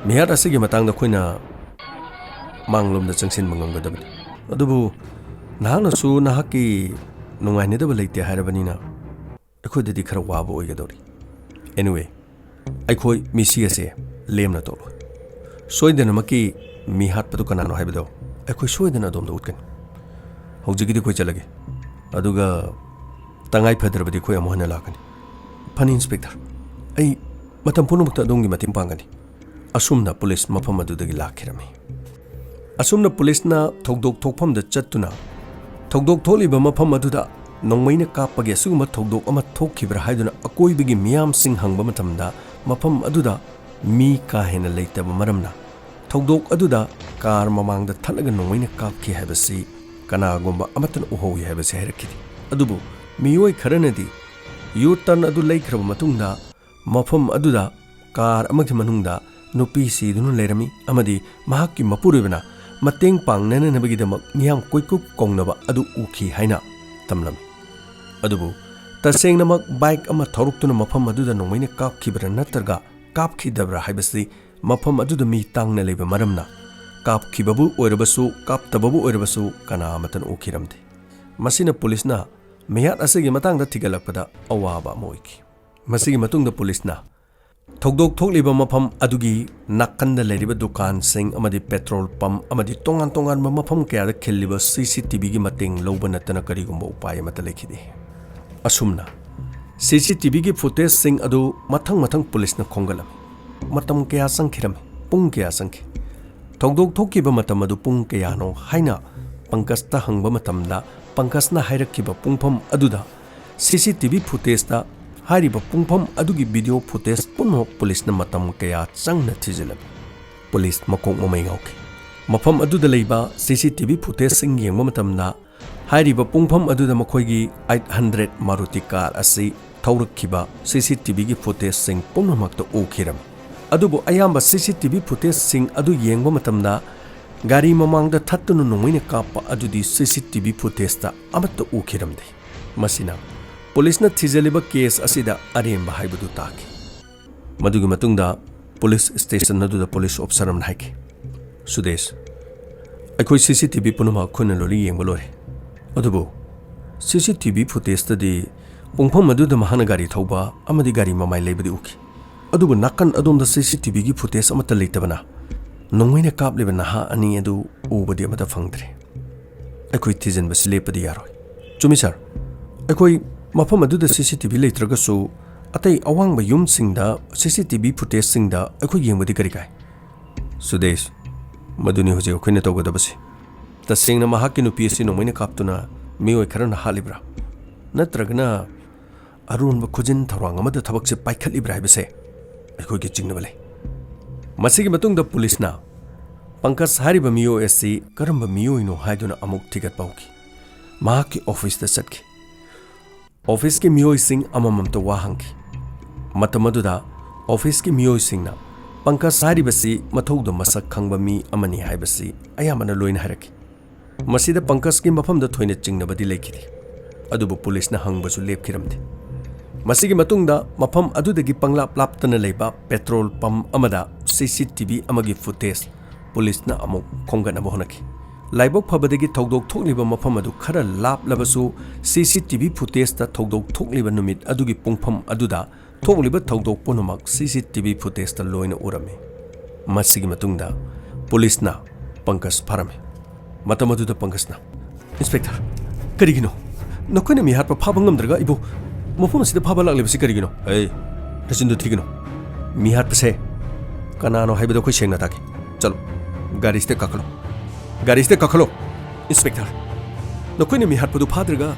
ꯃꯤꯍꯥꯠ ꯑꯁꯤꯒꯤ ꯃꯇꯥꯡꯗ ꯑꯩꯈꯣꯏꯅ ꯃꯥꯡꯂꯣꯝꯗ ꯆꯪꯁꯤꯟꯕ ꯉꯝꯒꯗꯕꯅꯤ꯫ ꯑꯗꯨꯕꯨ ꯅꯍꯥꯛꯅꯁꯨ ꯅꯍꯥꯛꯀꯤ ꯅꯨꯡꯉꯥꯏꯅꯗꯕ ꯂꯩꯇꯦ ꯍꯥꯏꯔꯕꯅꯤꯅ ꯑꯩꯈꯣꯏꯗꯗꯤ ꯈꯔ ꯋꯥꯕ ꯑꯣꯏꯒꯗꯧꯔꯤ꯫ Anyway, ꯑꯩꯈꯣꯏ ꯃꯤꯁꯤ ꯑꯁꯦ ꯂꯦꯝꯅ ꯇꯣꯛꯂꯣꯏ꯫ ꯁꯣꯏꯗꯅꯃꯛꯀꯤ ꯃꯤ ꯍꯥꯠꯄꯗꯨ ꯀꯅꯥꯅꯣ ꯍꯥꯏꯕꯗꯣ ꯑꯩꯈꯣꯏ ꯁꯣꯏꯗꯅ ꯑꯗꯣꯝꯗ ꯎꯠꯀꯅꯤ꯫ ꯍꯧꯖꯤꯛꯀꯤꯗꯤ ꯑꯩꯈꯣꯏ ꯆꯠꯂꯒꯦ, ꯑꯗꯨꯒ ꯇꯉꯥꯏ ꯐꯗ꯭ꯔꯕꯗꯤ ꯑꯩꯈꯣꯏ ꯑꯃꯨꯛ ꯍꯟꯅ ꯂꯥꯛꯀꯅꯤ꯫ ꯐꯅꯤ, ꯏꯟꯁꯄꯦꯛꯇꯔ, ꯑꯩ ꯃꯇꯝ ꯄꯨꯝꯅꯃꯛꯇ ꯑꯗꯣꯝꯒꯤ ꯃꯇꯦꯡ ꯄꯥꯡꯒꯅꯤ꯫ ꯑꯁꯨꯝꯅ ꯄꯨꯂꯤꯁ ꯃꯐꯝ ꯑꯗꯨꯗꯒꯤ ꯂꯥꯛꯈꯤꯔꯝꯃꯤ꯫ ꯑꯁꯨꯝꯅ ꯄꯨꯂꯤꯁꯅ ꯊꯧꯗꯣꯛ ꯊꯣꯛꯐꯝꯗ ꯆꯠꯇꯨꯅ ꯊꯧꯗꯣꯛ ꯊꯣꯛꯂꯤꯕ ꯃꯐꯝ ꯑꯗꯨꯗ ꯅꯣꯡꯃꯩꯅ ꯀꯥꯞꯄꯒꯤ ꯑꯁꯤꯒꯨꯝꯕ ꯊꯧꯗꯣꯛ ꯑꯃ ꯊꯣꯛꯈꯤꯕ꯭ꯔꯥ ꯍꯥꯏꯗꯨꯅ ꯑꯀꯣꯏꯕꯒꯤ ꯃꯤꯌꯥꯝꯁꯤꯡ ꯍꯪꯕ ꯃꯇꯝꯗ, ꯃꯐꯝ ꯑꯗꯨꯗ ꯃꯤ ꯀꯥ ꯍꯦꯟꯅ ꯂꯩꯇꯕ ꯃꯔꯝꯅ, ꯊꯧꯗꯣꯛ ꯑꯗꯨꯗ ꯀꯥꯔ ꯃꯃꯥꯡꯗ ꯊꯠꯂꯒ ꯅꯣꯡꯃꯩꯅ ꯀꯥꯞꯈꯤ ꯍꯥꯏꯕꯁꯤ ꯀꯅꯥꯒꯨꯝꯕ ꯑꯃꯠꯇꯅ ꯎꯍꯧꯏ ꯍꯥꯏꯕꯁꯤ ꯍꯥꯏꯔꯛꯈꯤꯗꯦ꯫ ꯑꯗꯨꯕꯨ ꯃꯤꯑꯣꯏ ꯈꯔꯅꯗꯤ ꯌꯨ ꯇꯔꯟ ꯑꯗꯨ ꯂꯩꯈ꯭ꯔꯕ ꯃꯇꯨꯡꯗ ꯃꯐꯝ ꯑꯗꯨꯗ ꯀꯥꯔ ꯑꯃꯒꯤ ꯃꯅꯨꯡꯗ ꯅꯨꯄꯤ ꯁꯤꯗꯨꯅ ꯂꯩꯔꯝꯃꯤ ꯑꯃꯗꯤ ꯃꯍꯥꯛꯀꯤ ꯃꯄꯨꯔꯣꯏꯕꯅ ꯃꯇꯦꯡ ꯄꯥꯡꯅꯅꯕꯒꯤꯗꯃꯛ ꯃꯤꯌꯥꯝ ꯀꯣꯏꯀꯨꯞ ꯀꯧꯅꯕ ꯑꯗꯨ ꯎꯈꯤ ꯍꯥꯏꯅ ꯇꯝꯂꯝꯃꯤ꯫ ꯑꯗꯨꯕꯨ ꯇꯁꯦꯡꯅꯃꯛ ꯕꯥꯏꯛ ꯑꯃ ꯊꯧꯔꯛꯇꯨꯅ ꯃꯐꯝ ꯑꯗꯨꯗ ꯅꯣꯡꯃꯩꯅ ꯀꯥꯞꯈꯤꯕ꯭ꯔꯥ ꯅꯠꯇ꯭ꯔꯒ ꯀꯥꯞꯈꯤꯗꯕ꯭ꯔꯥ ꯍꯥꯏꯕꯁꯤ ꯃꯐꯝ ꯑꯗꯨꯗ ꯃꯤ ꯇꯥꯡꯅ ꯂꯩꯕ ꯃꯔꯝꯅ, ꯀꯥꯞꯈꯤꯕꯕꯨ ꯑꯣꯏꯔꯕꯁꯨ ꯀꯥꯞꯇꯕꯕꯨ ꯑꯣꯏꯔꯕꯁꯨ ꯀꯅꯥ ꯑꯃꯠꯇꯅ ꯎꯈꯤꯔꯝꯗꯦ꯫ ꯃꯁꯤꯅ ꯄꯨꯂꯤꯁꯅ ꯃꯤꯍꯥꯠ ꯑꯁꯤꯒꯤ ꯃꯇꯥꯡꯗ ꯊꯤꯒꯠꯂꯛꯄꯗ ꯑꯋꯥꯕ ꯑꯃ ꯑꯣꯏꯈꯤ꯫ ꯃꯁꯤꯒꯤ ꯃꯇꯨꯡꯗ ꯄꯨꯂꯤꯁꯅ ꯊꯧꯗꯣꯛ ꯊꯣꯛꯂꯤꯕ ꯃꯐꯝ ꯑꯗꯨꯒꯤ ꯅꯥꯀꯟꯗ ꯂꯩꯔꯤꯕ ꯗꯨꯀꯥꯟꯁꯤꯡ ꯑꯃꯗꯤ ꯄꯦꯇ꯭ꯔꯣꯜ ꯄꯝꯞ ꯑꯃꯗꯤ ꯇꯣꯉꯥꯟ ꯇꯣꯉꯥꯟꯕ ꯃꯐꯝ ꯀꯌꯥꯗ ꯈꯤꯜꯂꯤꯕ ꯁꯤ ꯁꯤ ꯇꯤ ꯚꯤꯒꯤ ꯃꯇꯦꯡ ꯂꯧꯕ ꯅꯠꯇꯅ ꯀꯔꯤꯒꯨꯝꯕ ꯎꯄꯥꯏ ꯑꯃꯠꯇ ꯂꯩꯈꯤꯗꯦ꯫ ꯑꯁꯨꯝꯅ ꯁꯤ ꯁꯤ ꯇꯤ ꯚꯤꯒꯤ ꯐꯨꯇꯦꯖꯁꯤꯡ ꯑꯗꯨ ꯃꯊꯪ ꯃꯊꯪ ꯄꯨꯂꯤꯁꯅ ꯈꯣꯝꯒꯠꯂꯝꯃꯤ꯫ ꯃꯇꯝ ꯀꯌꯥ ꯆꯪꯈꯤꯔꯝꯃꯤ? ꯄꯨꯡ ꯀꯌꯥ ꯆꯪꯈꯤ? ꯊꯧꯗꯣꯛ ꯊꯣꯛꯈꯤꯕ ꯃꯇꯝ ꯑꯗꯨ ꯄꯨꯡ ꯀꯌꯥꯅꯣ ꯍꯥꯏꯅ ꯄꯪꯀꯖꯇ ꯍꯪꯕ ꯃꯇꯝꯗ, ꯄꯪꯀꯖꯅ ꯍꯥꯏꯔꯛꯈꯤꯕ ꯄꯨꯡꯐꯝ ꯑꯗꯨꯗ ꯁꯤ ꯁꯤ ꯇꯤ ꯚꯤ ꯐꯨꯇꯦꯖꯇ ꯍꯥꯏꯔꯤꯕ ꯄꯨꯡꯐꯝ ꯑꯗꯨꯒꯤ ꯚꯤꯗꯤꯑꯣ ꯐꯨꯇꯦꯖ ꯄꯨꯝꯅꯃꯛ ꯄꯨꯂꯤꯁꯅ ꯃꯇꯝ ꯀꯌꯥ ꯆꯪꯅ ꯊꯤꯖꯤꯜꯂꯝꯃꯤ꯫ ꯄꯨꯂꯤꯁ ꯃꯀꯣꯛ ꯃꯃꯩ ꯉꯥꯎꯈꯤ꯫ ꯃꯐꯝ ꯑꯗꯨꯗ ꯂꯩꯕ ꯁꯤ ꯁꯤ ꯇꯤ ꯚꯤ ꯐꯨꯇꯦꯖꯁꯤꯡ ꯌꯦꯡꯕ ꯃꯇꯝꯗ, ꯍꯥꯏꯔꯤꯕ ꯄꯨꯡꯐꯝ ꯑꯗꯨꯗ ꯃꯈꯣꯏꯒꯤ ꯑꯩꯠ ꯍꯟꯗ꯭ꯔꯦꯠ ꯃꯥꯔꯨꯇꯤ ꯀꯥꯔ ꯑꯁꯤ ꯊꯧꯔꯛꯈꯤꯕ ꯁꯤ ꯁꯤ ꯇꯤ ꯚꯤꯒꯤ ꯐꯨꯇꯦꯖꯁꯤꯡ ꯄꯨꯝꯅꯃꯛꯇ ꯎꯈꯤꯔꯝꯃꯤ꯫ ꯑꯗꯨꯕꯨ ꯑꯌꯥꯝꯕ ꯁꯤ ꯁꯤ ꯇꯤ ꯚꯤ ꯐꯨꯇꯦꯖꯁꯤꯡ ꯑꯗꯨ ꯌꯦꯡꯕ ꯃꯇꯝꯗ, ꯒꯥꯔꯤ ꯃꯃꯥꯡꯗ ꯊꯠꯇꯨꯅ ꯅꯣꯡꯃꯩꯅ ꯀꯥꯞꯄ ꯑꯗꯨꯗꯤ ꯁꯤ ꯁꯤ ꯇꯤ ꯚꯤ ꯐꯨꯇꯦꯖꯇ ꯑꯃꯠꯇ ꯎꯈꯤꯔꯝꯗꯦ꯫ ꯃꯁꯤꯅ ꯄꯨꯂꯤꯁꯅ ꯊꯤꯖꯤꯜꯂꯤꯕ ꯀꯦꯁ ꯑꯁꯤꯗ ꯑꯔꯦꯝꯕ ꯍꯥꯏꯕꯗꯨ ꯇꯥꯈꯤ꯫ ꯃꯗꯨꯒꯤ ꯃꯇꯨꯡꯗ ꯄꯨꯂꯤꯁ ꯁ꯭ꯇꯦꯁꯟ ꯑꯗꯨꯗ ꯄꯨꯂꯤꯁ ꯑꯣꯐꯤꯁꯔ ꯑꯃꯅ ꯍꯥꯏꯈꯤ, "ꯁꯨꯗꯦꯁ, ꯑꯩꯈꯣꯏ ꯁꯤ ꯁꯤ ꯇꯤ ꯚꯤ ꯄꯨꯝꯅꯃꯛ ꯑꯩꯈꯣꯏꯅ ꯂꯣꯏꯅ ꯌꯦꯡꯕ ꯂꯣꯏꯔꯦ꯫ ꯑꯗꯨꯕꯨ ꯁꯤ ꯁꯤ ꯇꯤ ꯚꯤ ꯐꯨꯇꯦꯖꯇꯗꯤ ꯄꯨꯡꯐꯝ ꯑꯗꯨꯗ ꯃꯍꯥꯛꯅ ꯒꯥꯔꯤ ꯊꯧꯕ ꯑꯃꯗꯤ ꯒꯥꯔꯤ ꯃꯃꯥꯏ ꯂꯩꯕꯗꯤ ꯎꯈꯤ꯫ ꯑꯗꯨꯕꯨ ꯅꯥꯀꯟ ꯑꯗꯣꯝꯗ ꯁꯤ ꯁꯤ ꯇꯤ ꯚꯤꯒꯤ ꯐꯨꯇꯦꯖ ꯑꯃꯠꯇ ꯂꯩꯇꯕꯅ ꯅꯣꯡꯃꯩꯅ ꯀꯥꯞꯂꯤꯕ ꯅꯍꯥ ꯑꯅꯤ ꯑꯗꯨ ꯎꯕꯗꯤ ꯑꯃꯠꯇ ꯐꯪꯗ꯭ꯔꯦ꯫ ꯑꯩꯈꯣꯏ ꯊꯤꯖꯤꯟꯕꯁꯤ ꯂꯦꯞꯄꯗꯤ ꯌꯥꯔꯣꯏ꯫ ꯆꯨꯝꯃꯤ ꯁꯥꯔ, ꯑꯩꯈꯣꯏ ꯃꯐꯝ ꯑꯗꯨꯗ ꯁꯤ ꯁꯤ ꯇꯤ ꯚꯤ ꯂꯩꯇ꯭ꯔꯒꯁꯨ ꯑꯇꯩ ꯑꯋꯥꯡꯕ ꯌꯨꯝꯁꯤꯡꯗ ꯁꯤ ꯁꯤ ꯇꯤ ꯚꯤ ꯐꯨꯇꯦꯖꯁꯤꯡꯗ ꯑꯩꯈꯣꯏ ꯌꯦꯡꯕꯗꯤ ꯀꯔꯤ ꯀꯥꯏ? ꯁꯨꯗꯦꯁ, ꯃꯗꯨꯅꯤ ꯍꯧꯖꯤꯛ ꯑꯩꯈꯣꯏꯅ ꯇꯧꯒꯗꯕꯁꯤ꯫ ꯇꯁꯦꯡꯅ ꯃꯍꯥꯛꯀꯤ ꯅꯨꯄꯤ ꯑꯁꯤ ꯅꯣꯡꯃꯩꯅ ꯀꯥꯞꯇꯨꯅ ꯃꯤꯑꯣꯏ ꯈꯔꯅ ꯍꯥꯠꯂꯤꯕ꯭ꯔꯥ, ꯅꯠꯇ꯭ꯔꯒꯅ ꯑꯔꯣꯟꯕ ꯈꯨꯖꯤꯟ ꯊꯧꯔꯥꯡ ꯑꯃꯗ ꯊꯕꯛꯁꯦ ꯄꯥꯏꯈꯠꯂꯤꯕ꯭ꯔꯥ ꯍꯥꯏꯕꯁꯦ ꯑꯩꯈꯣꯏꯒꯤ ꯆꯤꯡꯅꯕ ꯂꯩ꯫ ꯃꯁꯤꯒꯤ ꯃꯇꯨꯡꯗ ꯄꯨꯂꯤꯁꯅ ꯄꯪꯀꯖ ꯍꯥꯏꯔꯤꯕ ꯃꯤꯑꯣꯏ ꯑꯁꯤ ꯀꯔꯝꯕ ꯃꯤꯑꯣꯏꯅꯣ ꯍꯥꯏꯗꯨꯅ ꯑꯃꯨꯛ ꯊꯤꯒꯠꯄ ꯍꯧꯈꯤ꯫ ꯃꯍꯥꯛꯀꯤ ꯑꯣꯐꯤꯁꯇ ꯆꯠꯈꯤ꯫ ꯑꯣꯐꯤꯁꯀꯤ ꯃꯤꯑꯣꯏꯁꯤꯡ ꯑꯃꯃꯝꯇ ꯋꯥ ꯍꯪꯈꯤ꯫ ꯃꯇꯝ ꯑꯗꯨꯗ ꯑꯣꯐꯤꯁꯀꯤ ꯃꯤꯑꯣꯏꯁꯤꯡꯅ ꯄꯪꯀꯖ ꯍꯥꯏꯔꯤꯕꯁꯤ ꯃꯊꯧꯗ ꯃꯁꯛ ꯈꯪꯕ ꯃꯤ ꯑꯃꯅꯤ ꯍꯥꯏꯕꯁꯤ ꯑꯌꯥꯝꯕꯅ ꯂꯣꯏꯅ ꯍꯥꯏꯔꯛꯈꯤ꯫ ꯃꯁꯤꯗ ꯄꯪꯀꯖꯀꯤ ꯃꯐꯝꯗ ꯊꯣꯏꯅ ꯆꯤꯡꯅꯕꯗꯤ ꯂꯩꯈꯤꯗꯦ, ꯑꯗꯨꯕꯨ ꯄꯨꯂꯤꯁꯅ ꯍꯪꯕꯁꯨ ꯂꯦꯞꯈꯤꯔꯝꯗꯦ꯫ ꯃꯁꯤꯒꯤ ꯃꯇꯨꯡꯗ ꯃꯐꯝ ꯑꯗꯨꯗꯒꯤ ꯄꯪꯂꯥꯞ ꯂꯥꯞꯇꯅ ꯂꯩꯕ ꯄꯦꯇ꯭ꯔꯣꯜ ꯄꯝꯞ ꯑꯃꯗ ꯁꯤ ꯁꯤ ꯇꯤ ꯚꯤ ꯑꯃꯒꯤ ꯐꯨꯇꯦꯖ ꯄꯨꯂꯤꯁꯅ ꯑꯃꯨꯛ ꯈꯣꯝꯒꯠꯅꯕ ꯍꯣꯠꯅꯈꯤ꯫ ꯂꯥꯏꯕꯛ ꯐꯕꯗꯒꯤ ꯊꯧꯗꯣꯛ ꯊꯣꯛꯂꯤꯕ ꯃꯐꯝ ꯑꯗꯨ ꯈꯔ ꯂꯥꯞꯂꯕꯁꯨ, ꯁꯤ ꯁꯤ ꯇꯤ ꯚꯤ ꯐꯨꯇꯦꯖꯇ ꯊꯧꯗꯣꯛ ꯊꯣꯛꯂꯤꯕ ꯅꯨꯃꯤꯠ ꯑꯗꯨꯒꯤ ꯄꯨꯡꯐꯝ ꯑꯗꯨꯗ ꯊꯣꯛꯂꯤꯕ ꯊꯧꯗꯣꯛ ꯄꯨꯝꯅꯃꯛ ꯁꯤ ꯁꯤ ꯇꯤ ꯚꯤ ꯐꯨꯇꯦꯖꯇ ꯂꯣꯏꯅ ꯎꯔꯝꯃꯤ꯫ ꯃꯁꯤꯒꯤ ꯃꯇꯨꯡꯗ ꯄꯨꯂꯤꯁꯅ ꯄꯪꯀꯖ ꯐꯥꯔꯝꯃꯤ꯫ ꯃꯇꯝ ꯑꯗꯨꯗ ꯄꯪꯀꯖꯅ, "ꯏꯟꯁꯄꯦꯛꯇꯔ, ꯀꯔꯤꯒꯤꯅꯣ? ꯅꯈꯣꯏꯅ ꯃꯤꯍꯥꯠꯄ ꯐꯥꯕ ꯉꯝꯗ꯭ꯔꯒ ꯑꯩꯕꯨ ꯃꯐꯝ ꯑꯁꯤꯗ ꯐꯥꯕ ꯂꯥꯛꯂꯤꯕꯁꯤ ꯀꯔꯤꯒꯤꯅꯣ?" "ꯑꯦ, ꯅꯆꯤꯟꯗꯨ ꯊꯤꯒꯅꯨ꯫ ꯃꯤꯍꯥꯠꯄꯁꯦ ꯀꯅꯥꯅꯣ ꯍꯥꯏꯕꯗꯣ ꯑꯩꯈꯣꯏ ꯁꯦꯡꯅ ꯇꯥꯛꯀꯦ꯫ ꯆꯠꯂꯣ, ꯒꯥꯔꯤꯁꯤꯗ ꯀꯥꯈꯠꯂꯣ꯫ ꯒꯥꯔꯤꯁꯤꯗ ꯀꯥꯈꯠꯂꯣ꯫ ꯏꯟꯁꯄꯦꯛꯇꯔ, ꯅꯈꯣꯏꯅ ꯃꯤꯍꯥꯠꯄꯗꯨ ꯐꯥꯗ꯭ꯔꯒ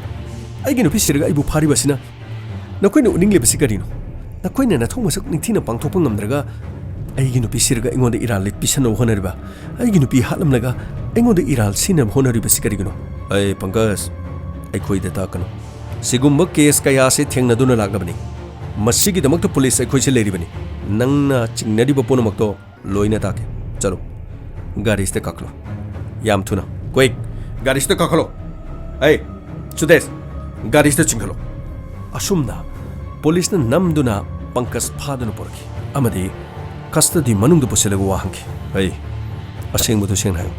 ꯑꯩꯒꯤ ꯅꯨꯄꯤ ꯁꯤꯔꯒ ꯑꯩꯕꯨ ꯐꯥꯔꯤꯕꯁꯤꯅ ꯅꯈꯣꯏꯅ ꯎꯠꯅꯤꯡꯂꯤꯕꯁꯤ ꯀꯔꯤꯅꯣ? ꯅꯈꯣꯏꯅ ꯅꯊꯧ ꯃꯁꯛ ꯅꯤꯡꯊꯤꯅ ꯄꯥꯡꯊꯣꯛꯄ ꯉꯝꯗ꯭ꯔꯒ ꯑꯩꯒꯤ ꯅꯨꯄꯤ ꯁꯤꯔꯒ ꯑꯩꯉꯣꯟꯗ ꯏꯔꯥꯜ ꯂꯤꯠ ꯄꯤꯁꯟꯅꯕ ꯍꯣꯠꯅꯔꯤꯕ, ꯑꯩꯒꯤ ꯅꯨꯄꯤ ꯍꯥꯠꯂꯝꯂꯒ ꯑꯩꯉꯣꯟꯗ ꯏꯔꯥꯜ ꯁꯤꯅꯕ ꯍꯣꯠꯅꯔꯤꯕꯁꯤ ꯀꯔꯤꯒꯤꯅꯣ?" "ꯑꯩ ꯄꯪꯀꯖ, ꯑꯩꯈꯣꯏꯗ ꯇꯥꯛꯀꯅꯨ꯫ ꯁꯤꯒꯨꯝꯕ ꯀꯦꯁ ꯀꯌꯥꯁꯦ ꯊꯦꯡꯅꯗꯨꯅ ꯂꯥꯛꯂꯕꯅꯤ꯫ ꯃꯁꯤꯒꯤꯗꯃꯛꯇ ꯄꯨꯂꯤꯁ ꯑꯩꯈꯣꯏꯁꯦ ꯂꯩꯔꯤꯕꯅꯤ꯫ ꯅꯪꯅ ꯆꯤꯡꯅꯔꯤꯕ ꯄꯨꯝꯅꯃꯛꯇꯣ ꯂꯣꯏꯅ ꯇꯥꯛꯀꯦ꯫ ꯆꯠꯂꯣ, ꯒꯥꯔꯤꯁꯤꯗ ꯀꯥꯈꯠꯂꯣ꯫ ꯌꯥꯝ ꯊꯨꯅ, quick, ꯒꯥꯔꯤꯁꯤꯗ ꯀꯥꯈꯠꯂꯣ꯫ ꯑꯩ, ꯁꯨꯗꯦꯁ, ꯒꯥꯔꯤꯁꯤꯗ ꯆꯤꯡꯈꯠꯂꯣ꯫" ꯑꯁꯨꯝꯅ ꯄꯨꯂꯤꯁꯅ ꯅꯝꯗꯨꯅ ꯄꯪꯀꯖ ꯐꯥꯗꯨꯅ ꯄꯨꯔꯛꯈꯤ ꯑꯃꯗꯤ ꯀꯁꯇꯗꯤ ꯃꯅꯨꯡꯗ ꯄꯨꯁꯤꯜꯂꯒ ꯋꯥ ꯍꯪꯈꯤ꯫ "ꯑꯩ, ꯑꯁꯦꯡꯕꯗꯨ ꯁꯦꯡꯅ ꯍꯥꯏꯌꯨ꯫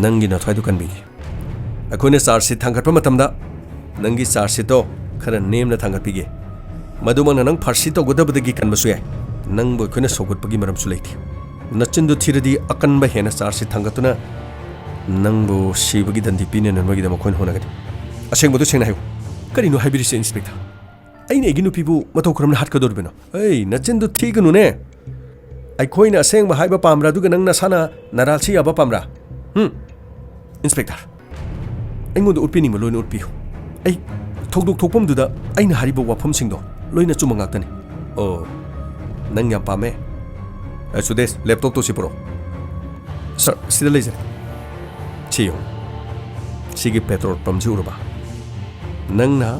ꯅꯪꯒꯤ ꯅꯊ꯭ꯋꯥꯏꯗꯨ ꯀꯟꯕꯤꯒꯦ꯫ ꯑꯩꯈꯣꯏꯅ ꯆꯥꯔꯖ ꯁꯤꯠ ꯊꯥꯡꯒꯠꯄ ꯃꯇꯝꯗ ꯅꯪꯒꯤ ꯆꯥꯔꯖ ꯁꯤꯠꯇꯣ ꯈꯔ ꯅꯦꯝꯅ ꯊꯥꯡꯒꯠꯄꯤꯒꯦ꯫ ꯃꯗꯨꯃꯛꯅ ꯅꯪ ꯐꯥꯔꯁꯤ ꯇꯧꯒꯗꯕꯗꯒꯤ ꯀꯟꯕꯁꯨ ꯌꯥꯏ꯫ ꯅꯪꯕꯨ ꯑꯩꯈꯣꯏꯅ ꯁꯧꯒꯠꯄꯒꯤ ꯃꯔꯝꯁꯨ ꯂꯩꯇꯦ꯫" ꯅꯆꯤꯟꯗꯨ ꯊꯤꯔꯗꯤ ꯑꯀꯟꯕ ꯍꯦꯟꯅ ꯆꯥꯔꯖꯁꯤ ꯊꯥꯡꯒꯠꯇꯨꯅ ꯅꯪꯕꯨ ꯁꯤꯕꯒꯤ ꯗꯟꯗꯤ ꯄꯤꯅꯅꯕꯒꯤꯗꯃꯛ ꯑꯩꯈꯣꯏꯅ ꯍꯣꯠꯅꯒꯅꯤ꯫ ꯑꯁꯦꯡꯕꯗꯨ ꯁꯦꯡꯅ ꯍꯥꯏꯌꯨ꯫ ꯀꯔꯤꯅꯣ ꯍꯥꯏꯕꯤꯔꯤꯁꯦ, ꯏꯟꯁꯄꯦꯛꯇꯔ? ꯑꯩꯅ ꯑꯩꯒꯤ ꯅꯨꯄꯤꯕꯨ ꯃꯇꯧ ꯀꯔꯝꯅ ꯍꯥꯠꯀꯗꯧꯔꯤꯕꯅꯣ? ꯑꯩ, ꯅꯆꯤꯟꯗꯨ ꯊꯤꯒꯅꯨꯅꯦ꯫ ꯑꯩꯈꯣꯏꯅ ꯑꯁꯦꯡꯕ ꯍꯥꯏꯕ ꯄꯥꯝꯕ꯭ꯔꯥ, ꯑꯗꯨꯒ ꯅꯪ ꯅꯁꯥꯅ ꯅꯔꯥꯜꯁꯤ ꯌꯥꯕ ꯄꯥꯝꯕ꯭ꯔꯥ? ꯍꯨꯝ? ꯏꯟꯁꯄꯦꯛꯇꯔ, ꯑꯩꯉꯣꯟꯗ ꯎꯠꯄꯤꯅꯤꯡꯕ ꯂꯣꯏꯅ ꯎꯠꯄꯤꯌꯨ꯫ ꯑꯩ ꯊꯧꯗꯣꯛ ꯊꯣꯛꯐꯝꯗꯨꯗ ꯑꯩꯅ ꯍꯥꯏꯔꯤꯕ ꯋꯥꯐꯝꯁꯤꯡꯗꯣ ꯂꯣꯏꯅ ꯑꯆꯨꯝꯕ ꯉꯥꯛꯇꯅꯤ꯫ ꯑꯣ, ꯅꯪ ꯌꯥꯝ ꯄꯥꯝꯃꯦ꯫ ꯑ, ꯁꯨꯗꯦꯁ, ꯂꯦꯞꯇꯣꯞꯇꯣ ꯁꯤ ꯄꯨꯔꯛꯑꯣ꯫ ꯁꯥꯔ, ꯁꯤꯗ ꯂꯩꯖꯔꯦ꯫ ꯁꯤ ꯌꯦꯡꯉꯨ꯫ ꯁꯤꯒꯤ ꯄꯦꯇ꯭ꯔꯣꯜ ꯄꯝꯁꯤ ꯎꯔꯕ? ꯅꯪꯅ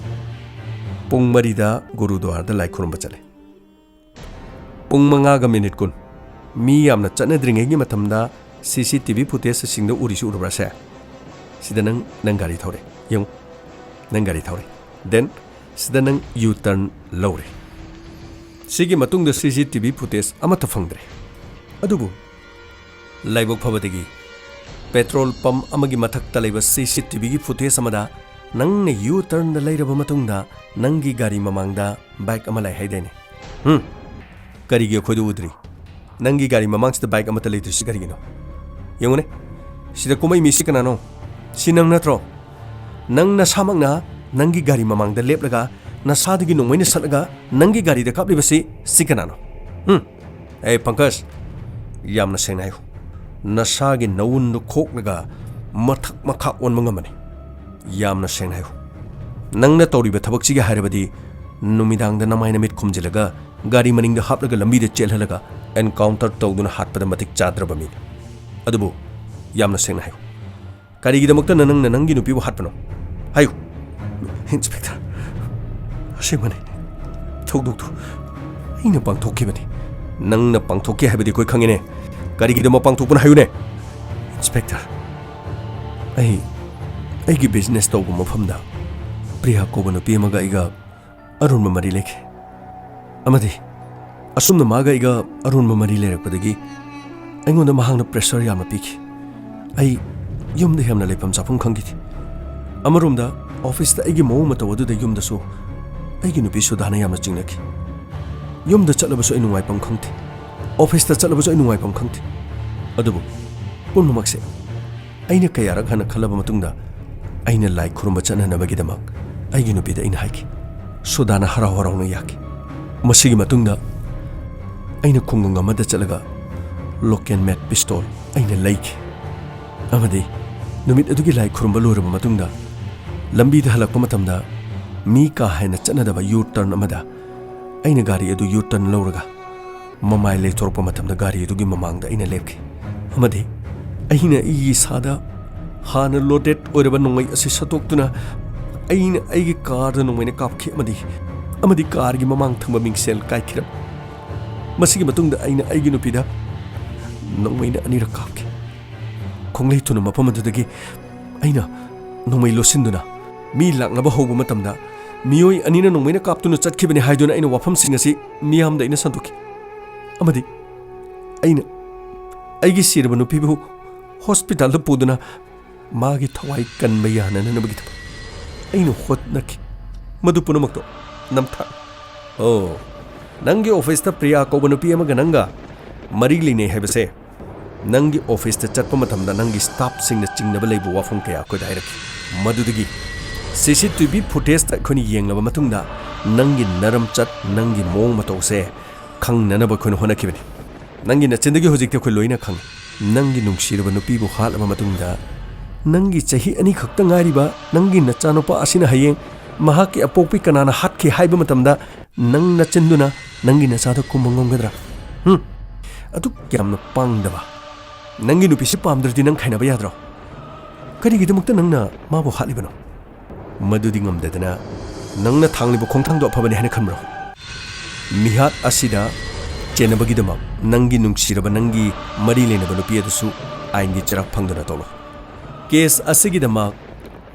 ꯄꯨꯡ ꯃꯔꯤꯗ ꯒꯨꯔꯨꯗ꯭ꯋꯥꯔꯗ ꯂꯥꯏ ꯈꯨꯔꯨꯝꯕ ꯆꯠꯂꯦ꯫ ꯄꯨꯡ ꯃꯉꯥꯒ ꯃꯤꯅꯤꯠ ꯀꯨꯟ꯫ ꯃꯤ ꯌꯥꯝꯅ ꯆꯠꯅꯗ꯭ꯔꯤꯉꯩꯒꯤ ꯃꯇꯝꯗ ꯁꯤ ꯁꯤ ꯇꯤ ꯚꯤ ꯐꯨꯇꯦꯖꯁꯤꯡꯗ ꯎꯔꯤꯁꯤ ꯎꯔꯕ꯭ꯔꯥ ꯁꯦ? ꯁꯤꯗ ꯅꯪ, ꯅꯪ ꯒꯥꯔꯤ ꯊꯧꯔꯦ꯫ ꯌꯦꯡꯉꯨ꯫ ꯅꯪ ꯒꯥꯔꯤ ꯊꯧꯔꯦ꯫ Then ꯁꯤꯗ ꯅꯪ ꯌꯨ ꯇꯔꯟ ꯂꯧꯔꯦ꯫ ꯁꯤꯒꯤ ꯃꯇꯨꯡꯗ ꯁꯤ ꯁꯤ ꯇꯤ ꯚꯤ ꯐꯨꯇꯦꯖ ꯑꯃꯠꯇ ꯐꯪꯗ꯭ꯔꯦ꯫ ꯑꯗꯨꯕꯨ ꯂꯥꯏꯕꯛ ꯐꯕꯗꯒꯤ ꯄꯦꯇ꯭ꯔꯣꯜ ꯄꯝ ꯑꯃꯒꯤ ꯃꯊꯛꯇ ꯂꯩꯕ ꯁꯤ ꯁꯤ ꯇꯤ ꯚꯤꯒꯤ ꯐꯨꯇꯦꯖ ꯑꯃꯗ ꯅꯪꯅ ꯌꯨ ꯇꯔꯟꯗ ꯂꯩꯔꯕ ꯃꯇꯨꯡꯗ ꯅꯪꯒꯤ ꯒꯥꯔꯤ ꯃꯃꯥꯡꯗ ꯕꯥꯏꯛ ꯑꯃ ꯂꯥꯛꯑꯦ ꯍꯥꯏꯗꯥꯏꯅꯦ? ꯍꯨꯝ? ꯀꯔꯤꯒꯤ ꯑꯩꯈꯣꯏꯗ ꯎꯗ꯭ꯔꯤ? ꯅꯪꯒꯤ ꯒꯥꯔꯤ ꯃꯃꯥꯡꯁꯤꯗ ꯕꯥꯏꯛ ꯑꯃꯠꯇ ꯂꯩꯇ꯭ꯔꯤꯁꯤ ꯀꯔꯤꯒꯤꯅꯣ? ꯌꯦꯡꯉꯨꯅꯦ, ꯁꯤꯗ ꯀꯨꯝꯃꯛꯏ ꯃꯤꯁꯤ ꯀꯅꯥꯅꯣ? ꯁꯤ ꯅꯪ ꯅꯠꯇ꯭ꯔꯣ? ꯅꯪ ꯅꯁꯥꯃꯛꯅ ꯅꯪꯒꯤ ꯒꯥꯔꯤ ꯃꯃꯥꯡꯗ ꯂꯦꯞꯂꯒ ꯅꯁꯥꯗꯒꯤ ꯅꯣꯡꯃꯩꯅ ꯁꯠꯂꯒ ꯅꯪꯒꯤ ꯒꯥꯔꯤꯗ ꯀꯥꯞꯂꯤꯕꯁꯤ ꯁꯤ ꯀꯅꯥꯅꯣ? ꯍꯨꯝ? ꯑꯦ ꯄꯪꯀꯖ, ꯌꯥꯝꯅ ꯁꯦꯡꯅ ꯍꯥꯏꯌꯨ, ꯅꯁꯥꯒꯤ ꯅꯋꯨꯟꯗꯨ ꯈꯣꯛꯂꯒ ꯃꯊꯛ ꯃꯈꯥ ꯑꯣꯟꯕ ꯉꯝꯃꯅꯤ꯫ ꯌꯥꯝꯅ ꯁꯦꯡꯅ ꯍꯥꯏꯌꯨ, ꯅꯪꯅ ꯇꯧꯔꯤꯕ ꯊꯕꯛꯁꯤꯒꯤ ꯍꯥꯏꯔꯕꯗꯤ ꯅꯨꯃꯤꯗꯥꯡꯗ ꯅꯃꯥꯏ ꯅꯃꯤꯠ ꯈꯨꯝꯖꯤꯜꯂꯒ ꯒꯥꯔꯤ ꯃꯅꯤꯡꯗ ꯍꯥꯞꯂꯒ ꯂꯝꯕꯤꯗ ꯆꯦꯜꯍꯜꯂꯒ ꯑꯦꯟꯀꯥꯎꯟꯇꯔ ꯇꯧꯗꯨꯅ ꯍꯥꯠꯄꯗ ꯃꯇꯤꯛ ꯆꯥꯗ꯭ꯔꯕ ꯃꯤꯅꯤ꯫ ꯑꯗꯨꯕꯨ ꯌꯥꯝꯅ ꯁꯦꯡꯅ ꯍꯥꯏꯌꯨ, ꯀꯔꯤꯒꯤꯗꯃꯛꯇ ꯅꯪꯅ ꯅꯪꯒꯤ ꯅꯨꯄꯤꯕꯨ ꯍꯥꯠꯄꯅꯣ? ꯍꯥꯏꯌꯨ꯫ ꯏꯟꯁꯄꯦꯛꯇꯔ, ꯑꯁꯦꯡꯕꯅꯤ, ꯊꯧꯗꯣꯛꯇꯨ ꯑꯩꯅ ꯄꯥꯡꯊꯣꯛꯈꯤꯕꯅꯤ꯫ ꯅꯪꯅ ꯄꯥꯡꯊꯣꯛꯈꯤ ꯍꯥꯏꯕꯗꯤ ꯑꯩꯈꯣꯏ ꯈꯪꯉꯤꯅꯦ꯫ ꯀꯔꯤꯒꯤꯗꯃꯛ ꯄꯥꯡꯊꯣꯛꯄꯅꯣ ꯍꯥꯏꯌꯨꯅꯦ꯫ ꯏꯟꯁꯄꯦꯛꯇꯔ, ꯑꯩ ꯑꯩꯒꯤ ꯕꯤꯖꯤꯅꯦꯁ ꯇꯧꯕ ꯃꯐꯝꯗ ꯄ꯭ꯔꯤꯌꯥ ꯀꯧꯕ ꯅꯨꯄꯤ ꯑꯃꯒ ꯑꯩꯒ ꯑꯔꯨꯟꯕ ꯃꯔꯤ ꯂꯩꯈꯤ꯫ ꯑꯃꯗꯤ ꯑꯁꯨꯝꯅ ꯃꯥꯒ ꯑꯩꯒ ꯑꯔꯨꯟꯕ ꯃꯔꯤ ꯂꯩꯔꯛꯄꯗꯒꯤ ꯑꯩꯉꯣꯟꯗ ꯃꯍꯥꯛꯅ ꯄ꯭ꯔꯦꯁꯔ ꯌꯥꯝꯅ ꯄꯤꯈꯤ꯫ ꯑꯩ ꯌꯨꯝꯗ ꯌꯥꯝꯅ ꯂꯩꯐꯝ ꯆꯥꯐꯝ ꯈꯪꯈꯤꯗꯦ꯫ ꯑꯃꯔꯣꯝꯗ ꯑꯣꯐꯤꯁꯇ ꯑꯩꯒꯤ ꯃꯑꯣꯡ ꯃꯇꯧ ꯑꯗꯨꯗ ꯌꯨꯝꯗꯁꯨ ꯑꯩꯒꯤ ꯅꯨꯄꯤ ꯁꯨꯙꯥꯅ ꯌꯥꯝꯅ ꯆꯤꯡꯅꯈꯤ꯫ ꯌꯨꯝꯗ ꯆꯠꯂꯕꯁꯨ ꯑꯩ ꯅꯨꯡꯉꯥꯏꯐꯝ ꯈꯪꯗꯦ꯫ ꯑꯣꯐꯤꯁꯇ ꯆꯠꯂꯕꯁꯨ ꯑꯩ ꯅꯨꯡꯉꯥꯏꯐꯝ ꯈꯪꯗꯦ꯫ ꯑꯗꯨꯕꯨ ꯄꯨꯝꯅꯃꯛꯁꯦ ꯑꯩꯅ ꯀꯌꯥꯔꯛ ꯍꯟꯅ ꯈꯜꯂꯕ ꯃꯇꯨꯡꯗ ꯑꯩꯅ ꯂꯥꯏ ꯈꯨꯔꯨꯝꯕ ꯆꯠꯅꯅꯕꯒꯤꯗꯃꯛ ꯑꯩꯒꯤ ꯅꯨꯄꯤꯗ ꯑꯩꯅ ꯍꯥꯏꯈꯤ꯫ ꯁꯨꯗꯥꯅ ꯍꯔꯥꯎ ꯍꯔꯥꯎꯅ ꯌꯥꯈꯤ꯫ ꯃꯁꯤꯒꯤ ꯃꯇꯨꯡꯗ ꯑꯩꯅ ꯈꯨꯡꯒꯪ ꯑꯃꯗ ꯆꯠꯂꯒ ꯂꯣꯀꯦꯜ ꯃꯦꯠ ꯄꯤꯁꯇꯣꯜ ꯑꯩꯅ ꯂꯩꯈꯤ꯫ ꯑꯃꯗꯤ ꯅꯨꯃꯤꯠ ꯑꯗꯨꯒꯤ ꯂꯥꯏ ꯈꯨꯔꯨꯝꯕ ꯂꯣꯏꯔꯕ ꯃꯇꯨꯡꯗ ꯂꯝꯕꯤꯗ ꯍꯜꯂꯛꯄ ꯃꯇꯝꯗ ꯃꯤ ꯀꯥ ꯍꯦꯟꯅ ꯆꯠꯅꯗꯕ ꯌꯨ ꯇꯔꯟ ꯑꯃꯗ ꯑꯩꯅ ꯒꯥꯔꯤ ꯑꯗꯨ ꯌꯨ ꯇꯔꯟ ꯂꯧꯔꯒ ꯃꯃꯥꯏ ꯂꯩꯊꯣꯔꯛꯄ ꯃꯇꯝꯗ ꯒꯥꯔꯤ ꯑꯗꯨꯒꯤ ꯃꯃꯥꯡꯗ ꯑꯩꯅ ꯂꯦꯞꯈꯤ꯫ ꯑꯃꯗꯤ ꯑꯩꯅ ꯑꯩꯒꯤ ꯏꯁꯥꯗ ꯍꯥꯟꯅ ꯂꯣꯗꯦꯠ ꯑꯣꯏꯔꯕ ꯅꯣꯡꯃꯩ ꯑꯁꯤ ꯁꯠꯇꯣꯛꯇꯨꯅ ꯑꯩꯅ ꯑꯩꯒꯤ ꯀꯥꯔꯗ ꯅꯣꯡꯃꯩꯅ ꯀꯥꯞꯈꯤ ꯑꯃꯗꯤ, ꯑꯃꯗꯤ ꯀꯥꯔꯒꯤ ꯃꯃꯥꯡ ꯊꯪꯕ ꯃꯤꯡꯁꯦꯜ ꯀꯥꯏꯈꯤꯔꯝꯃꯤ꯫ ꯃꯁꯤꯒꯤ ꯃꯇꯨꯡꯗ ꯑꯩꯅ ꯑꯩꯒꯤ ꯅꯨꯄꯤꯗ ꯅꯣꯡꯃꯩꯅ ꯑꯅꯤꯔꯛ ꯀꯥꯞꯈꯤ꯫ ꯈꯣꯡꯂꯩ ꯊꯨꯅ ꯃꯐꯝ ꯑꯗꯨꯗꯒꯤ ꯑꯩꯅ ꯅꯣꯡꯃꯩ ꯂꯣꯠꯁꯤꯟꯗꯨꯅ ꯃꯤ ꯂꯥꯛꯅꯕ ꯍꯧꯕ ꯃꯇꯝꯗ ꯃꯤꯑꯣꯏ ꯑꯅꯤꯅ ꯅꯣꯡꯃꯩꯅ ꯀꯥꯞꯇꯨꯅ ꯆꯠꯈꯤꯕꯅꯤ ꯍꯥꯏꯗꯨꯅ ꯑꯩꯅ ꯋꯥꯐꯝꯁꯤꯡ ꯑꯁꯤ ꯃꯤꯌꯥꯝꯗ ꯑꯩꯅ ꯁꯟꯗꯣꯛꯈꯤ꯫ ꯑꯃꯗꯤ ꯑꯩꯅ ꯑꯩꯒꯤ ꯁꯤꯔꯕ ꯅꯨꯄꯤꯕꯨ ꯍꯣꯁꯄꯤꯇꯥꯜꯗ ꯄꯨꯗꯨꯅ ꯃꯥꯒꯤ ꯊꯋꯥꯏ ꯀꯟꯕ ꯌꯥꯅꯅꯕꯒꯤꯗꯃꯛ ꯑꯩꯅ ꯍꯣꯠꯅꯈꯤ꯫ ꯃꯗꯨ ꯄꯨꯝꯅꯃꯛꯇꯣ ꯅꯝꯊꯥꯛ꯫ ꯑꯣ, ꯅꯪꯒꯤ ꯑꯣꯐꯤꯁꯇ ꯄ꯭ꯔꯤꯌꯥ ꯀꯧꯕ ꯅꯨꯄꯤ ꯑꯃꯒ ꯅꯪꯒ ꯃꯔꯤ ꯂꯩꯅꯩ ꯍꯥꯏꯕꯁꯦ ꯅꯪꯒꯤ ꯑꯣꯐꯤꯁꯇ ꯆꯠꯄ ꯃꯇꯝꯗ ꯅꯪꯒꯤ ꯁ꯭ꯇꯥꯐꯁꯤꯡꯅ ꯆꯤꯡꯅꯕ ꯂꯩꯕ ꯋꯥꯐꯝ ꯀꯌꯥ ꯑꯩꯈꯣꯏꯗ ꯍꯥꯏꯔꯛꯈꯤ꯫ ꯃꯗꯨꯗꯒꯤ ꯁꯤ ꯁꯤ ꯇꯤ ꯚꯤ ꯐꯨꯇꯦꯖꯇ ꯑꯩꯈꯣꯏꯅ ꯌꯦꯡꯂꯕ ꯃꯇꯨꯡꯗ ꯅꯪꯒꯤ ꯅꯔꯝꯆꯠ, ꯅꯪꯒꯤ ꯃꯑꯣꯡ ꯃꯇꯧꯁꯦ ꯈꯪꯅꯅꯕ ꯑꯩꯈꯣꯏꯅ ꯍꯣꯠꯅꯈꯤꯕꯅꯤ꯫ ꯅꯪꯒꯤ ꯅꯆꯤꯟꯗꯒꯤ ꯍꯧꯖꯤꯛꯇꯤ ꯑꯩꯈꯣꯏ ꯂꯣꯏꯅ ꯈꯪꯉꯤ꯫ ꯅꯪꯒꯤ ꯅꯨꯡꯁꯤꯔꯕ ꯅꯨꯄꯤꯕꯨ ꯍꯥꯠꯂꯕ ꯃꯇꯨꯡꯗ ꯅꯪꯒꯤ ꯆꯍꯤ ꯑꯅꯤ ꯈꯛꯇ ꯉꯥꯏꯔꯤꯕ ꯅꯪꯒꯤ ꯅꯆꯥꯅꯨꯄꯥ ꯑꯁꯤꯅ ꯍꯌꯦꯡ ꯃꯍꯥꯛꯀꯤ ꯑꯄꯣꯛꯄꯤ ꯀꯅꯥꯅ ꯍꯥꯠꯈꯤ ꯍꯥꯏꯕ ꯃꯇꯝꯗ ꯅꯪ ꯅꯆꯤꯟꯗꯨꯅ ꯅꯪꯒꯤ ꯅꯆꯥꯗ ꯈꯨꯝꯕ ꯉꯝꯒꯗ꯭ꯔꯥ? ꯍꯨꯝ? ꯑꯗꯨꯛ ꯌꯥꯝꯅ ꯄꯥꯡꯗꯕ꯫ ꯅꯪꯒꯤ ꯅꯨꯄꯤꯁꯤ ꯄꯥꯝꯗ꯭ꯔꯗꯤ ꯅꯪ ꯈꯥꯏꯅꯕ ꯌꯥꯗ꯭ꯔꯣ? ꯀꯔꯤꯒꯤꯗꯃꯛꯇ ꯅꯪꯅ ꯃꯥꯕꯨ ꯍꯥꯠꯂꯤꯕꯅꯣ? ꯃꯗꯨꯗꯤ ꯉꯝꯗꯗꯅ ꯅꯪꯅ ꯊꯥꯡꯂꯤꯕ ꯈꯣꯡꯊꯥꯡꯗꯣ ꯑꯐꯕꯅꯤ ꯍꯥꯏꯅ ꯈꯟꯕ꯭ꯔꯣ? ꯃꯤꯍꯥꯠ ꯑꯁꯤꯗ ꯆꯦꯟꯅꯕꯒꯤꯗꯃꯛ ꯅꯪꯒꯤ ꯅꯨꯡꯁꯤꯔꯕ ꯅꯪꯒꯤ ꯃꯔꯤ ꯂꯩꯅꯕ ꯅꯨꯄꯤ ꯑꯗꯨꯁꯨ ꯑꯥꯏꯟꯒꯤ ꯆꯩꯔꯥꯛ ꯐꯪꯗꯨꯅ ꯇꯧꯔꯣ꯫ ꯀꯦꯁ ꯑꯁꯤꯒꯤꯗꯃꯛ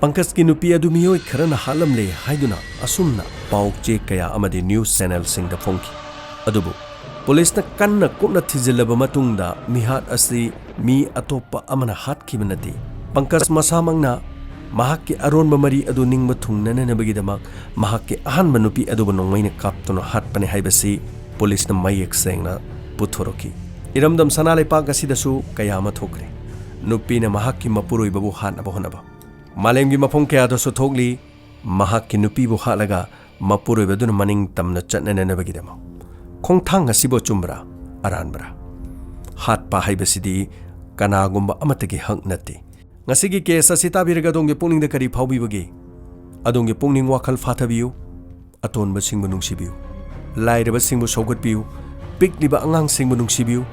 ꯄꯪꯀꯖꯀꯤ ꯅꯨꯄꯤ ꯑꯗꯨ ꯃꯤꯑꯣꯏ ꯈꯔꯅ ꯍꯥꯠꯂꯝꯂꯦ ꯍꯥꯏꯗꯨꯅ ꯑꯁꯨꯝꯅ ꯄꯥꯎ ꯆꯦ ꯀꯌꯥ ꯑꯃꯗꯤ ꯅ꯭ꯌꯨꯁ ꯆꯦꯅꯦꯜꯁꯤꯡꯗ ꯐꯣꯡꯈꯤ꯫ ꯑꯗꯨꯕꯨ ꯄꯨꯂꯤꯁꯅ ꯀꯟꯅ ꯀꯨꯞꯅ ꯊꯤꯖꯤꯜꯂꯕ ꯃꯇꯨꯡꯗ ꯃꯤꯍꯥꯠ ꯑꯁꯤ ꯃꯤ ꯑꯇꯣꯞꯄ ꯑꯃꯅ ꯍꯥꯠꯈꯤꯕ ꯅꯠꯇꯦ꯫ ꯄꯪꯀꯖ ꯃꯁꯥꯃꯛꯅ ꯃꯍꯥꯛꯀꯤ ꯑꯔꯣꯟꯕ ꯃꯔꯤ ꯑꯗꯨ ꯅꯤꯡꯕ ꯊꯨꯡꯅꯅꯅꯕꯒꯤꯗꯃꯛ ꯃꯍꯥꯛꯀꯤ ꯑꯍꯥꯟꯕ ꯅꯨꯄꯤ ꯑꯗꯨꯕꯨ ꯅꯣꯡꯃꯩꯅ ꯀꯥꯞꯇꯨꯅ ꯍꯥꯠꯄꯅꯤ ꯍꯥꯏꯕꯁꯤ ꯄꯨꯂꯤꯁꯅ ꯃꯌꯦꯛ ꯁꯦꯡꯅ ꯄꯨꯊꯣꯔꯛꯈꯤ꯫ ꯏꯔꯝꯗꯝ ꯁꯅꯥ ꯂꯩꯄꯥꯛ ꯑꯁꯤꯗꯁꯨ ꯀꯌꯥ ꯑꯃ ꯊꯣꯛꯈ꯭ꯔꯦ꯫ ꯅꯨꯄꯤꯅ ꯃꯍꯥꯛꯀꯤ ꯃꯄꯨꯔꯣꯏꯕꯕꯨ ꯍꯥꯠꯅꯕ ꯍꯣꯠꯅꯕ꯫ ꯃꯥꯂꯦꯝꯒꯤ ꯃꯐꯝ ꯀꯌꯥꯗꯁꯨ ꯊꯣꯛꯂꯤ, ꯃꯍꯥꯛꯀꯤ ꯅꯨꯄꯤꯕꯨ ꯍꯥꯠꯂꯒ ꯃꯄꯨꯔꯣꯏꯕꯗꯨꯅ ꯃꯅꯤꯡ ꯇꯝꯅ ꯆꯠꯅꯅꯕꯒꯤꯗꯃꯛ꯫ ꯈꯣꯡꯊꯥꯡ ꯑꯁꯤꯕꯨ ꯑꯆꯨꯝꯕꯔꯥ ꯑꯔꯥꯟꯕꯔꯥ? ꯍꯥꯠꯄ ꯍꯥꯏꯕꯁꯤꯗꯤ ꯀꯅꯥꯒꯨꯝꯕ ꯑꯃꯠꯇꯒꯤ ꯍꯛ ꯅꯠꯇꯦ꯫ ꯉꯁꯤꯒꯤ ꯀꯦꯁ ꯑꯁꯤ ꯇꯥꯕꯤꯔꯒ ꯑꯗꯣꯝꯒꯤ ꯄꯨꯛꯅꯤꯡꯗ ꯀꯔꯤ ꯐꯥꯎꯕꯤꯕꯒꯦ? ꯑꯗꯣꯝꯒꯤ ꯄꯨꯛꯅꯤꯡ ꯋꯥꯈꯜ ꯐꯥꯊꯕꯤꯌꯨ꯫ ꯑꯇꯣꯟꯕꯁꯤꯡꯕꯨ ꯅꯨꯡꯁꯤꯕꯤꯌꯨ꯫ ꯂꯥꯏꯔꯕꯁꯤꯡꯕꯨ ꯁꯧꯒꯠꯄꯤꯌꯨ꯫ ꯄꯤꯛꯂꯤꯕ ꯑꯉꯥꯡꯁꯤꯡꯕꯨ ꯅꯨꯡꯁꯤꯕꯤꯌꯨ꯫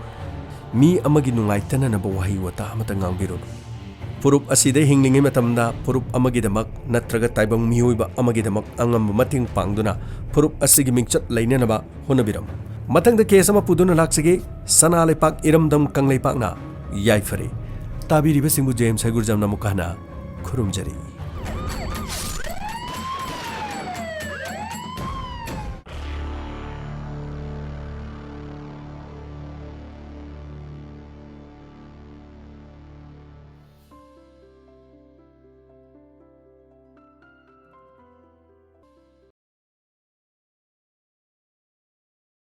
ꯃꯤ ꯑꯃꯒꯤ ꯅꯨꯡꯉꯥꯏꯇꯅꯅꯕ ꯋꯥꯍꯩ ꯋꯥꯇꯥ ꯑꯃꯠꯇ ꯉꯥꯡꯕꯤꯔꯨꯅꯨ꯫ ꯐꯨꯔꯨꯞ ꯑꯁꯤꯗ ꯍꯤꯡꯂꯤꯉꯩ ꯃꯇꯝꯗ ꯐꯨꯔꯨꯞ ꯑꯃꯒꯤꯗꯃꯛ ꯅꯠꯇ꯭ꯔꯒ ꯇꯥꯏꯕꯪ ꯃꯤꯑꯣꯏꯕ ꯑꯃꯒꯤꯗꯃꯛ ꯑꯉꯝꯕ ꯃꯇꯦꯡ ꯄꯥꯡꯗꯨꯅ ꯐꯨꯔꯨꯞ ꯑꯁꯤꯒꯤ ꯃꯤꯡꯆꯠ ꯂꯩꯅꯅꯕ ꯍꯣꯠꯅꯕꯤꯔꯝꯃꯨ꯫ ꯃꯊꯪꯗ ꯀꯦꯁ ꯑꯃ ꯄꯨꯗꯨꯅ ꯂꯥꯛꯆꯒꯦ꯫ ꯁꯅꯥ ꯂꯩꯄꯥꯛ ꯏꯔꯝꯗꯝ ꯀꯪꯂꯩꯄꯥꯛꯅ ꯌꯥꯏꯐꯔꯦ꯫ ꯇꯥꯕꯤꯔꯤꯕꯁꯤꯡꯕꯨ ꯖꯦꯝꯁ ꯍꯩꯒꯨꯔꯖꯝꯅ ꯑꯃꯨꯛꯀ ꯍꯟꯅ ꯈꯨꯔꯨꯝꯖꯔꯤ꯫